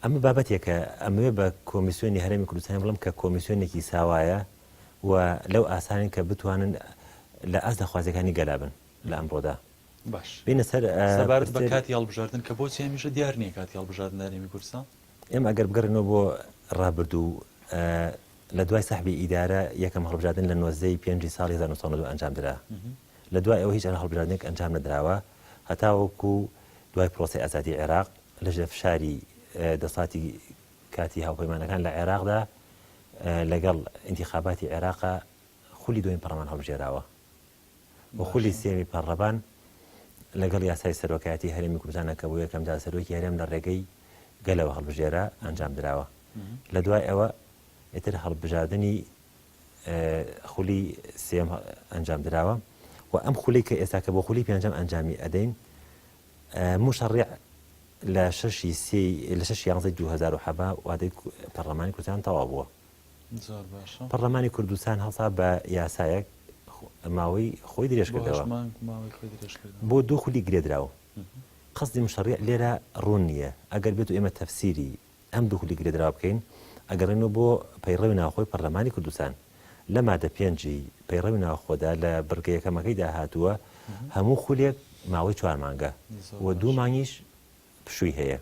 ئەمە بابەتێکە ئەمەوێ بە کۆمیسیۆنی هەرێمی کوردستانی بڵێم کە کۆمیسیۆنێکی ساوایە و لەو ئاسانین کە بتوانن لە ئاست داخوازیەکانی گەلا بن لە ئەمڕۆدا. باش بینە سەر سەبارەت بە کاتی هەڵبژاردن کە بۆچی هەمیشە دیار نییە کاتی هەڵبژاردن لە هەرێمی کوردستان؟ ئێمە ئەگەر بگەڕێینەوە بۆ ڕابردوو لە دوای سەحبی ئیدارە یەکەم هەڵبژاردن لە 19 ی پێنجی ساڵی 1992 ئەنجام درا. لە دوای ئەوە هیچ هەڵبژاردنێک ئەنجام نەدراوە هەتاوەکو دوای پرۆسەی ئازادی عێراق لەژێر فشاری دەسەڵاتی کاتی هاوپەیمانەکان لە عێراقدا لەگەڵ ئینتیخاباتی عێراقا خولی دووەمی پەڕلەمان هەڵبژێراوە و خولی سێمی پەڕلەمان لەگەڵ یاسای سەرۆکایەتی هەرێمی کوردستانە کە بۆ یەکەمجار سەرۆکی هەرێم لە ڕێگەی گەلەوە هەڵبژێرا ئەنجام دراوە. لە دوای ئەوە ئیتر هەڵبژاردنی خولی سێم ئەنجام دراوە و ئەم خولی کە ئێستا کە بۆ خولی پێنجەم ئەنجامی ئەدەین موشەڕیع لە شەشی سێی لە شەشی یانزەی 2017 وادەی پەرلەمانی کوردستان تەواو بووە. زۆر باشە. پەرلەمانی کوردستان هەڵسا بە یاسایەک ماوەی خۆی درێژ بۆ کردەوە. هەشت مانگ ماوەی خۆی درێژ کردەوە. بۆ دوو خولی گرێدراو. قەسدی موشەڕیع لێرە ڕوون نییە. ئەگەر بێت و ئێمە تەفسیری ئەم دوو خولی گرێدراوە بکەین، ئەگەڕێینەوە بۆ پەیڕەوی ناوخۆی پەرلەمانی کوردستان. لە مادە پێنجی پەیڕەوی ناوخۆدا لە بڕگە یەکەمەکەیدا هاتووە، هەموو خولێک ماوەی چوار مانگە و دوو مانگیش پشووی هەیە.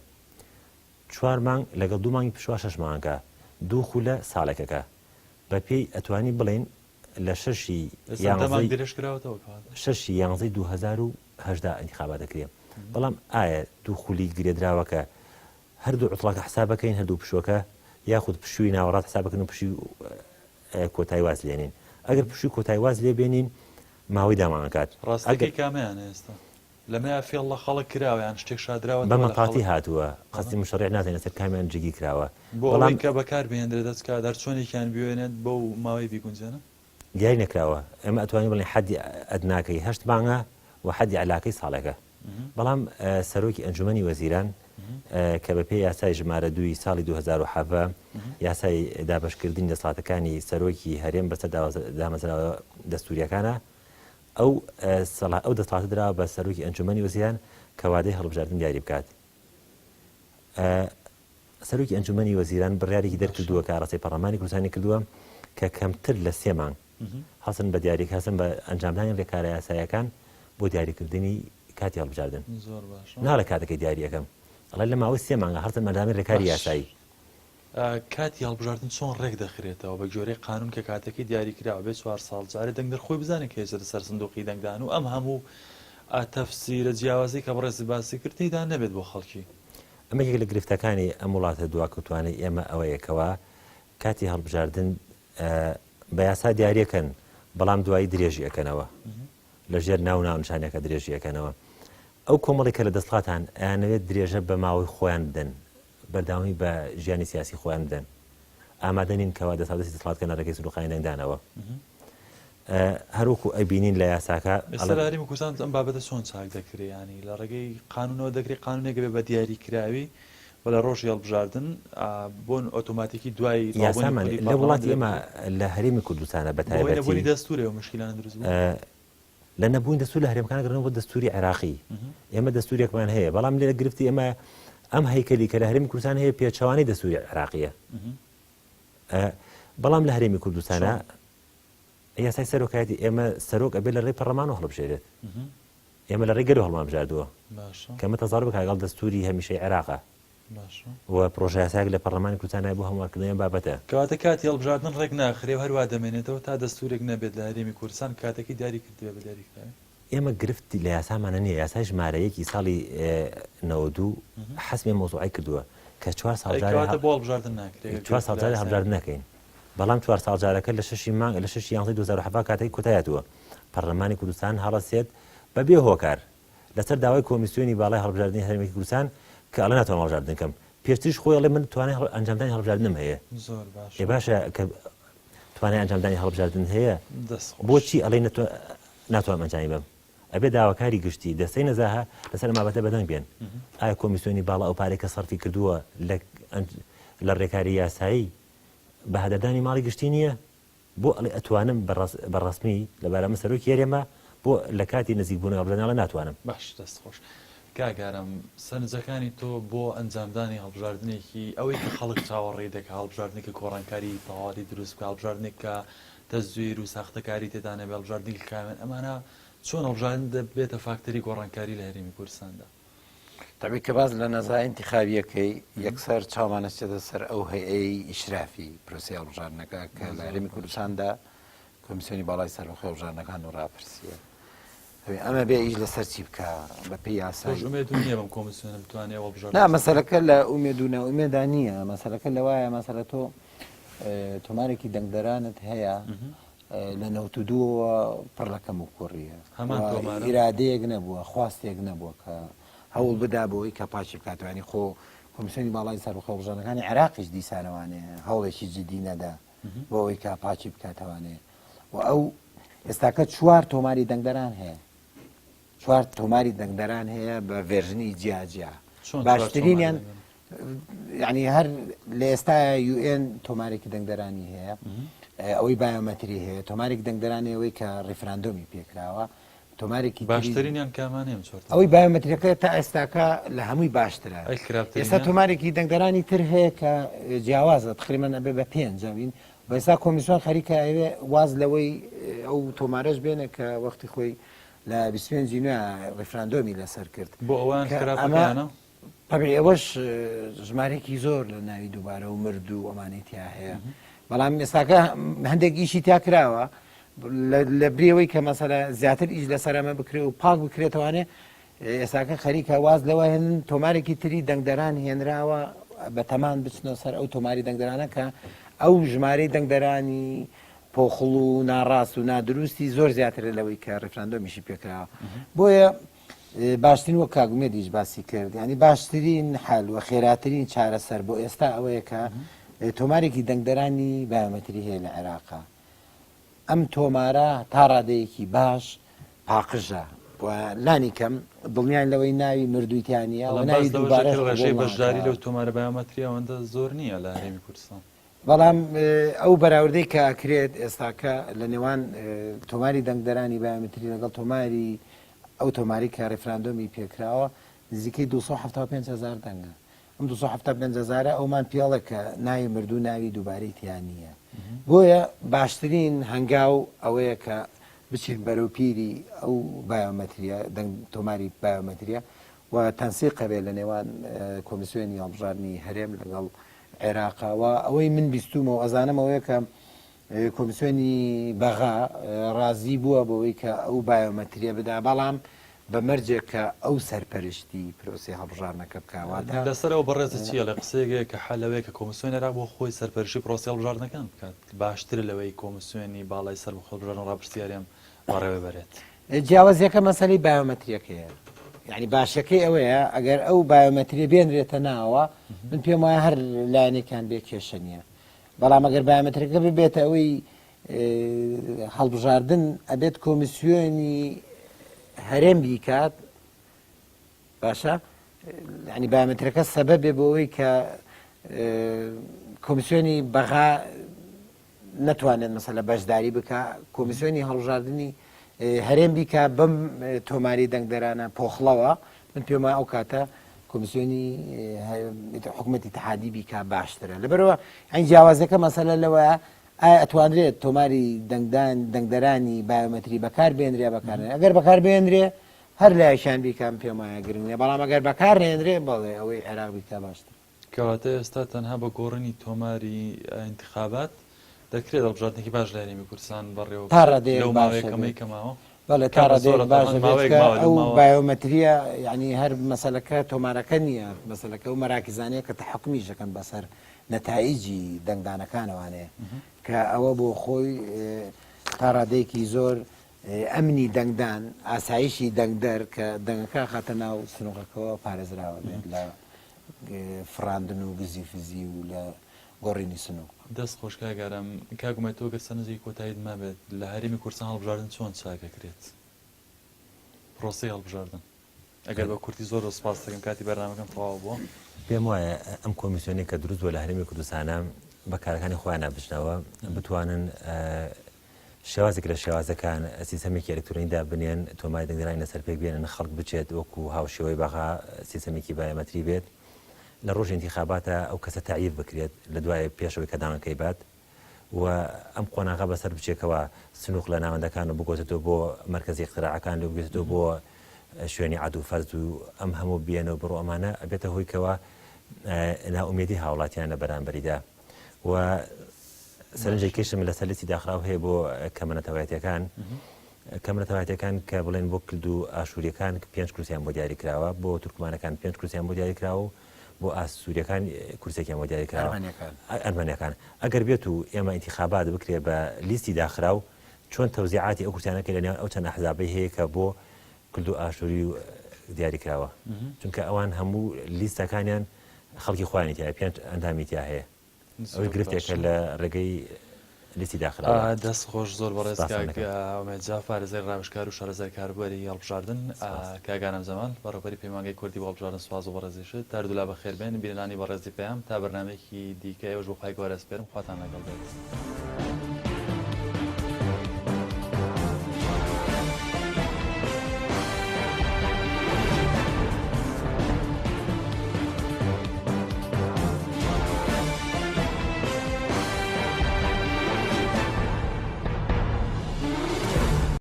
چوار مانگ لەگەڵ دوو مانگی پشووە شەش مانگە، دوو خولە ساڵێکەکە. بەپێی ئەتوانی بڵێین لە شەشی یانزەی شەشی یانزەی 2018 ئینتیخابات دەکرێ. بەڵام ئایا دوو خولی گرێدراوەکە هەردوو عوتڵەکە حساب بکەین هەردوو پشووەکە یاخود پشووی ناوەڕاست حساب بکەین و پشووی کۆتایی واز لێنین ئەگەر پشووی کۆتایی واز لێ بێنین ماوەی دامانکات ڕاستەکەی کامیان ئێستا لەمەیا فێڵ لە خەڵک کراوە یان شتێک شاردراوەتەوە بە مەتاتی هاتووە قەسدی مشەڕیع نازانین لەسەر کامیان جێگیر کراوە بۆ ئەوەی کە بەکار بهێنرێت دەست کات هەر چۆنێکیان بوێنێت بەو ماوەی بیگونجێنن. دیاری نەکراوە ئێمە ئەتوانین بڵێین حەدی ئەدناکەی هەشت مانگە و حەدی عەلاکەی ساڵێکە بەڵام سەرۆکی ئەنجومەنی وەزیران کە بە پێی یاسای ژمارە دووی ساڵی 2017 یاسای دابەشکردنی دەسەڵاتەکانی سەرۆکی هەرێم بەسەر دامەزراوە دەستوریەکانە ئەو ئەو دەسەڵاتە دراوە بە سەرۆکی ئەنجومەنی وەزیران کە وادەی هەڵبژاردن دیاری بکات. سەرۆکی ئەنجومەنی وەزیران بڕیارێکی دەرکردووە کە ئاراستەی پەڕلەمانی کوردستانی کردووە کە کەمتر لە سێ مانگ هەڵسن بە دیاری هەستن بە ئەنجامدانی ڕێکارە یاساییەکان بۆ دیاریکردنی کاتی هەڵبژاردن. ناڵێ کاتەکەی دیاری ئەکەم، ئەڵێ لە ماوەی سێ مانگا هەڵسن بە ئەنجامدانی ڕێکاری یاسایی. کاتی هەڵبژاردن چۆن ڕێک دەخرێتەوە بە گوێرەی قانون کە کاتەکەی دیاری کراوە بێ چوار ساڵ جارێ دەنگدەر خۆی بزانێت کە ئێچێتە سەر سندوقی دەنگدان و ئەم هەموو تەفسیرە جیاوازەی کە بەڕێزت باسی کرد تێیدا نەبێت بۆ خەڵکی. ئەمە یەکێک لە گرفتەکانی ئەم وڵاتە دواکەوتوانەی ئێمە ئەوەیە کەوا کاتی هەڵبژاردن بە یاسا دیاریەکەن بەڵام دوایی درێژی ئەکەنەوە لە ژێر ناو ناونشانێکە درێژی ئەکەنەوە ئەو کۆمەڵی کە لە دەسڵاتان ئەیانەوێت درێژە بە ماوەی خۆیان بدەن بەردەوامی بە ژیانی سیاسی خۆیان بدەن ئامادە نین کەوا دەساودەستی دەسەڵات کەنە ڕێگەی سندوقانی دەنگدانەوە هەروەکو ئەبینین لە یاساکە ئێستا لە هەرێمی کوردستان ئەم بابەتە چۆن چاک دەکرێ یانی لە ڕێگەی قانونەوە دەکرێ قانونێک بێ بە دیاری کراوی و لە ڕۆژی هەڵبژاردن بۆن ئۆتۆماتیکی دوای یاسامان لە وڵاتی ئێمە لە هەرێمی کوردستانە بە تایبەتی نەبوونی دەستورێ و مشکلانە دروست بوو لە نەبوونی دەستور لە هەرێمەکان گەڕێنەوە بۆ دەستوری عێراقی ئێمە دەستورێکمان هەیە بەڵام لێرە گرفتی ئێمە ئەم هەیکەلی کە لە هەرێمی کوردستان هەیە پێچەوانەی دەستوری عێراقیە بەڵام لە هەرێمی کوردستانە یاسای سەرۆکایەتی ئێمە سەرۆک ئەبێ لە ڕێی پەڕەمانەوە هەڵبژێرێت ئێمە لە ڕێی گەلەوە هەڵمانبژاردووە کە ئەمە تەزارو بکات لەگەڵ دەستوری هەمیشەی عێراقە و پڕۆژەیاسایەک لە پەڕلەمانی کوردستان هەیە بۆ هەموارکردنەوەی ئەم بابەتە. کەواتە کاتی هەڵبژاردن ڕێک ناخرێ و هەروا دەمێنێتەوە تا دەستورێک نەبێت لە هەرێمی کوردستان کاتەکەی دیاری کردبێ بە دیاریکراوی. ئێمە گرفت لە یاسامانە نییە، یاسای ژمارە یەکی ساڵی 92 حەسمی ئەم مەوزوعەی کردووە کە چوار ساڵ ئەی جارێ کەواتە بۆ هەڵبژاردن ناکرێ ئەگەر چوار گرفت ساڵ لە جارێ یاسایە هەڵبژاردن نەکەین بەڵام چوار ساڵ جارەکە لە شەشی مانگ لە شەشی یانزەی 2017 کاتێک کۆتایی هاتووە پەرلەمانی کوردستان هەڵەسێت بەبێ هۆکار لەسەر داوای کۆمیسیۆنی باڵای هەڵبژاردنی هەرێمی کوردستان کە ئەڵێ ناتوانم هەڵبژاردن کەم پێشتریش خۆی ئەڵێ من توانای ئەنجامدانی هەڵبژاردنم هەیە زۆر باشە ئێ باشە کە توانای ئەنجامدانی هەڵبژاردن هەیە دەست خۆش. بۆچی ئەڵێی ناتوانم ئەنجامی بەم؟ ئەبێ داواکاری گشتی، دەستەی نەزاهە لەسەر ئەم بابەتە بەدەنگ بێن. ئایا کۆمیسیۆنی باڵا ئەو پارەی کە سەرفی کردووە لە لە ڕێکاری یاسایی بە هەدەردانی ماڵی گشتی نییە؟ بۆ ئەڵێ ئەتوانم بە ڕەسمی لەبارە من سەرۆکی هەرێمە بۆ لە کاتی نزیکبوونەوە هەڵبژاردن ئەڵێ ناتوانم؟ باش دەست خۆش. کاک ئارام سەرنجەکانی تۆ بۆ ئەنجامدانی هەڵبژاردنێکی ئەوەی کە خەڵک چاوەڕێی دەکا هەڵبژاردنێک کە گۆڕانکاری تەواوەتی دروست بکا هەڵبژاردنێک کە تەزویر و ساختەکاری تێدا نەبێ هەڵبژاردنێکی خاوێن ئەمانە چۆن هەڵبژاردن دەبێتە فاکتەری گۆڕانکاری لە هەرێمی کوردستاندا؟ تەبعی کە باس لە نەزا ئینتیخابییەکەی یەکسەر چاومان ئەچێتە سەر ئەو هەیئەی ئیشرافی پرۆسەی هەڵبژاردنەکە کە لە هەرێمی کوردستاندا کۆمیسیۆنی باڵای سەربەخۆی هەڵبژاردنەکان و ڕاپرسییە. ئەوێ ئەمە بێ ئیش لەسەر چی بکا بە پێی یاسای تۆش ئومێدو نییە بەم کۆمیسیۆنە بتوانێ ئەو هەڵبژاردنە نا سەربخات؟ مەسەلەکە لە ئومێد و نائومێدا نییە مەسەلەکە لەوایە مەسەلە تۆ تۆمارێکی دەنگدەرانت هەیە لە نەوت و دووەوە پڕ لە کەم و کوڕیە هەمان تۆمارە؟ ئیرادەیەک نەبووە خواستێک نەبووە کە هەوڵ بدا بۆی کە پاکی بکاتەوە ینی خۆ کۆمیسیۆنی باڵای سەربەخۆی هەڵبژاردنەکانی عێراقیش دیسانەوانێ هەوڵێکی جدی نەدا بۆ ئەوەی کە پاکی بکاتەوانێ و ئەو ئێستاکە چوار تۆماری دەنگدەران هەیە چوار تۆماری دەنگدەران هەیە بە version ی جیاجیا باشترینیان یعنی هەر لە ئێستا UN تۆمارێکی دەنگدەرانی هەیە ئەوەی بایۆمەتری هەیە تۆمارێک دەنگدەرانی ئەوەی کە ڕیفراندۆمی پێکراوە تۆمارێکی باشترینیان کامانەیە ئەوەی بایۆمەتریەکە تا ئێستاکە لە هەمووی باشترە ئێستا تۆمارێکی دەنگدەرانی تر هەیە کە جیاوازە تقریبا ئەبێ بە پێنج بین بەسا کۆمیسیۆن خەریکە ئەوێ واز لەوەی ئەو تۆمارەش بێنە کە وەختی خۆی لە 25 نوێ ڕیفراندۆمی لەسەر کرد بۆ ئەوان خراپەکانە تەبعی ئەوەش ژمارەیەکی زۆر لە ناوی دووبارە و مردوو و ئەمانەی تیا هەیە بەڵام ئێستاکە هەندێک ئیشی تیا کراوە لە بریەوەی کە مەسەلە زیاتر ئیش لەسەر ئەمە بکرێ و پاک بکرێتوانێ ئێستاکە خەریکە واز لەوە هێنن تۆمارێکی تری دەنگدەران هێنراوە بە تەمان بچنە سەر ئەو تۆماری دەنگدەرانە کە ئەو ژمارەی دەنگدەرانی پۆخڵ و ناڕاست و نادروستی زۆر زیاترە لەوەی کە ڕیفراندۆمیشی پێکراوە بۆیە باشترین وەک کاک ئومێدیش باسی کرد یانی باشترین حل و خێراترین چارەسەر بۆ ئێستا ئەوەیە کە تۆمارێکی دەنگدەرانی بایۆمەتری هەیە لە عێراقا ئەم تۆمارە تا ڕادەیەکی باش پاقژە و لانی کەم دڵنیان لەوەی ناوی مردووی تیا نییە و بەڵام ناوی باس لەوەش دووبارەش دەکرێت ڕێژەی قبوڵ بەشداری ناکا. لەو تۆمارە بایۆمەترییە ئەوەندە زۆر نییە لە هەرێمی کوردستان. بەڵام ئەو بەراوردەی کە ئەکرێت ئێستاکە لە نێوان تۆماری دەنگدەرانی بایۆمەتری لەگەڵ تۆماری ئەو تۆماری کە ڕیفراندۆمی پێکراوە نزیکەی 275 هزار دەنگە ئەم 275 هزارە ئەومان پێڵە کە ناوی مردوو ناوی دووبارەی تیا نییە بۆیە باشترین هەنگاو ئەوەیە کە بچین بەرەو پیری ئەو بایۆمەتریە دەنگ تۆماری بایۆمەتریە و تەنسیقە بێ لە نێوان کۆمیسیۆنی هەڵبژاردنی هەرێم لەگەڵ عێراقە و ئەوەی من بیستومە و ئەزانم ئەوەیە کە کۆمیسیۆنی بەغا ڕازی بووە بەوەی کە ئەو بایۆمەتریە بدا بەڵام بە مەرجێک کە ئەو سەرپەرشتی پرۆسەی هەڵبژاردنەکە بکا واتە لەسەر ئەوە بەڕێزت چی ئەڵێ؟ قسەیەک هەیە کە حەل ئەوەیە کە کۆمیسیۆنی عێراق بۆ خۆی سەرپەرشتی پرۆسەی هەڵبژاردنەکان بکات باشترە لەوەی کۆمیسیۆنی باڵای سەربەخۆی هەڵبژاردن و ڕاپرسی هەرێم بەڕێوەبەرێت. جیاوازیەکە مەسەلەی بایۆمەتریەکەیە یعنی باشەکەی ئەوەیە ئەگەر ئەو بایۆمەتریە بێنرێتە ناوە من پێم وایە هەر لایەنێکیان بێ کێشە نییە بەڵام ئەگەر بایۆمەتریەکە ببێتە ئەوەی هەڵبژاردن ئەبێت کۆمیسیۆنی هەرێم بیکات باشە ینی بایۆمەترەکە سەبەبێ بۆ ئەوەی کە کۆمیسیۆنی بەغا نەتوانێت مەسەلە بەشداری بکا کۆمیسیۆنی هەڵبژاردنی هەرێم بیکا بەم تۆماری دەنگدەرانە پۆخڵەوە من پێم وایە ئەو کاتە کۆمیسیۆنی حکوومەتی تحادی بیکا باشترە لەبەرەوە ئەین جیاوازەکە مەسەلە لەوەیە ئایا ئەتوانرێت تۆماری دەنگدان دەنگدەرانی بایۆمەتری بەکار بێنرێ بەکار ئەگەر بەکار بێنرێ هەر لایەکیان بیکەم پێم وایە گرنگ نیە بەڵام ئەگەر بەکار نێنرێ بەڵێ ئەوەی عێراق بیکا باشتر. کەواتە ئێستا تەنها بە گۆڕینی تۆماری ئینتخابات دەکرێت هەڵبژاردنێکی باش لە هەرێمی کوردستان بەڕێوە تا بچێت ڕادەیەک لەو ماوەیە باشە کەمەی بێت. کە ماوە؟ بەڵێ تا کەمە ڕادەیەک زۆرە باش تەبعەن دەبێت ماوەیەک کە ماوە ئەو دوو ماوە. بایۆمەترییە یانی هەر مەسەلەکە تۆمارەکە نییە مەسەلەکە ئەو مەراکزانەیە کە تەحەکومیش دەکەن بەسەر نەتائیجی دەنگدانەکانەوانێ کە ئەوە بۆ خۆی تا ڕادەیەکی زۆر ئەمنی دەنگدان ئاسایشی دەنگدەر کە دەنگەکە خاتە ناو سنوقەکەوە پارێزراوە بێت لە فڕاندن و گزی فزی و لە گۆڕینی سنوق. دەست خۆش کاک ئارام. کاک ئومێد تۆ گەر سەرنجێکی کۆتاییت مابێت لە هەرێمی کوردستان هەڵبژاردن چۆن چاک ئەکرێت؟ پرۆسەی هەڵبژاردن ئەگەر بە کورتی زۆر زۆر سپاست دەکەم کاتی بەرنامەکەم تەواو بووە. پێم وایە ئەم کۆمیسیۆنەی کە دروست بووە لە هەرێمی کوردستانە بە کارەکانی خۆیانە بچنەوە بتوانن شێوازێک لە شێوازەکان سیستەمێکی ئەلکترۆنی دابنێن تۆماری دەنگدەرانی لەسەر پێک بێنن خەڵک بچێت وەکو هاوشێوەی بەغا سیستەمێکی بایۆمەتری بێت لە ڕۆژی ئینتیخاباتە ئەو کەسە تەعریف بکرێت لە دوای پێشەوەی کە دانگەکەی بات و ئەم قۆناغە بەسەر بچێکەوە سنوق لە ناوەندەکان و بگۆزێتەوە بۆ مەرکەزی ئیقتراعەکان لێ بگوێزێتەوە بۆ شوێنی عەد و فەرز و ئەم هەموو بیەنە و بڕۆ ئەمانە ئەبێتە هۆی کەوا نائومێدی هاوڵاتیان لە بەرامبەریدا و سەرنجێکیشم لەسەر لیستی داخراو هەیە بۆ کەمە نەتەوایەتیەکان کەمە نەتەوایەتیەکان کە بڵێن بۆ کلد و ئاشووریەکان پێنج کورسیان بۆ دیاری کراوە بۆ تورکمانەکان پێنج کورسیان بۆ دیاری کراوە و بۆ ئاسووریەکان کورسێکیان بۆ دیاری کراوە ئەرمەنیەکان ئەگەر بێت و ئێمە ئینتیخابات بکرێ بە لیستی داخراو چۆن تەوزیعاتی ئەو کورسیانە کە لە نێوان ئەو چەند ئەحزابەی هەیە کە بۆ کلد و ئاشووری و دیاری کراوە چونکە ئەوان هەموو لیستەکانیان خەڵکی خۆیانی تیایە پێنج ئەندامی تیا هەیە ئەوەی گرفتێکە لە ڕێگەی لیستی داخراوە. دەست خۆش زۆر بەڕێز سپاستان کاک دەکەم. ئومێد جاف پارێزەری ڕاوێژکار و شارەزای کاروباری هەڵبژاردن سپاس. کاک ئارام جەمال بەڕێوبەری پەیمانگەی کوردی بۆ هەڵبژاردن سپاس بۆ بەڕێزیشت هەردوولا بەخێربێن بینەرانی بەڕێزی پەیام تا بەرنامەیەکی دیکە ئێوەش بۆ خوای گەورە ئەسپێرم خواتان لەگەڵ بێت.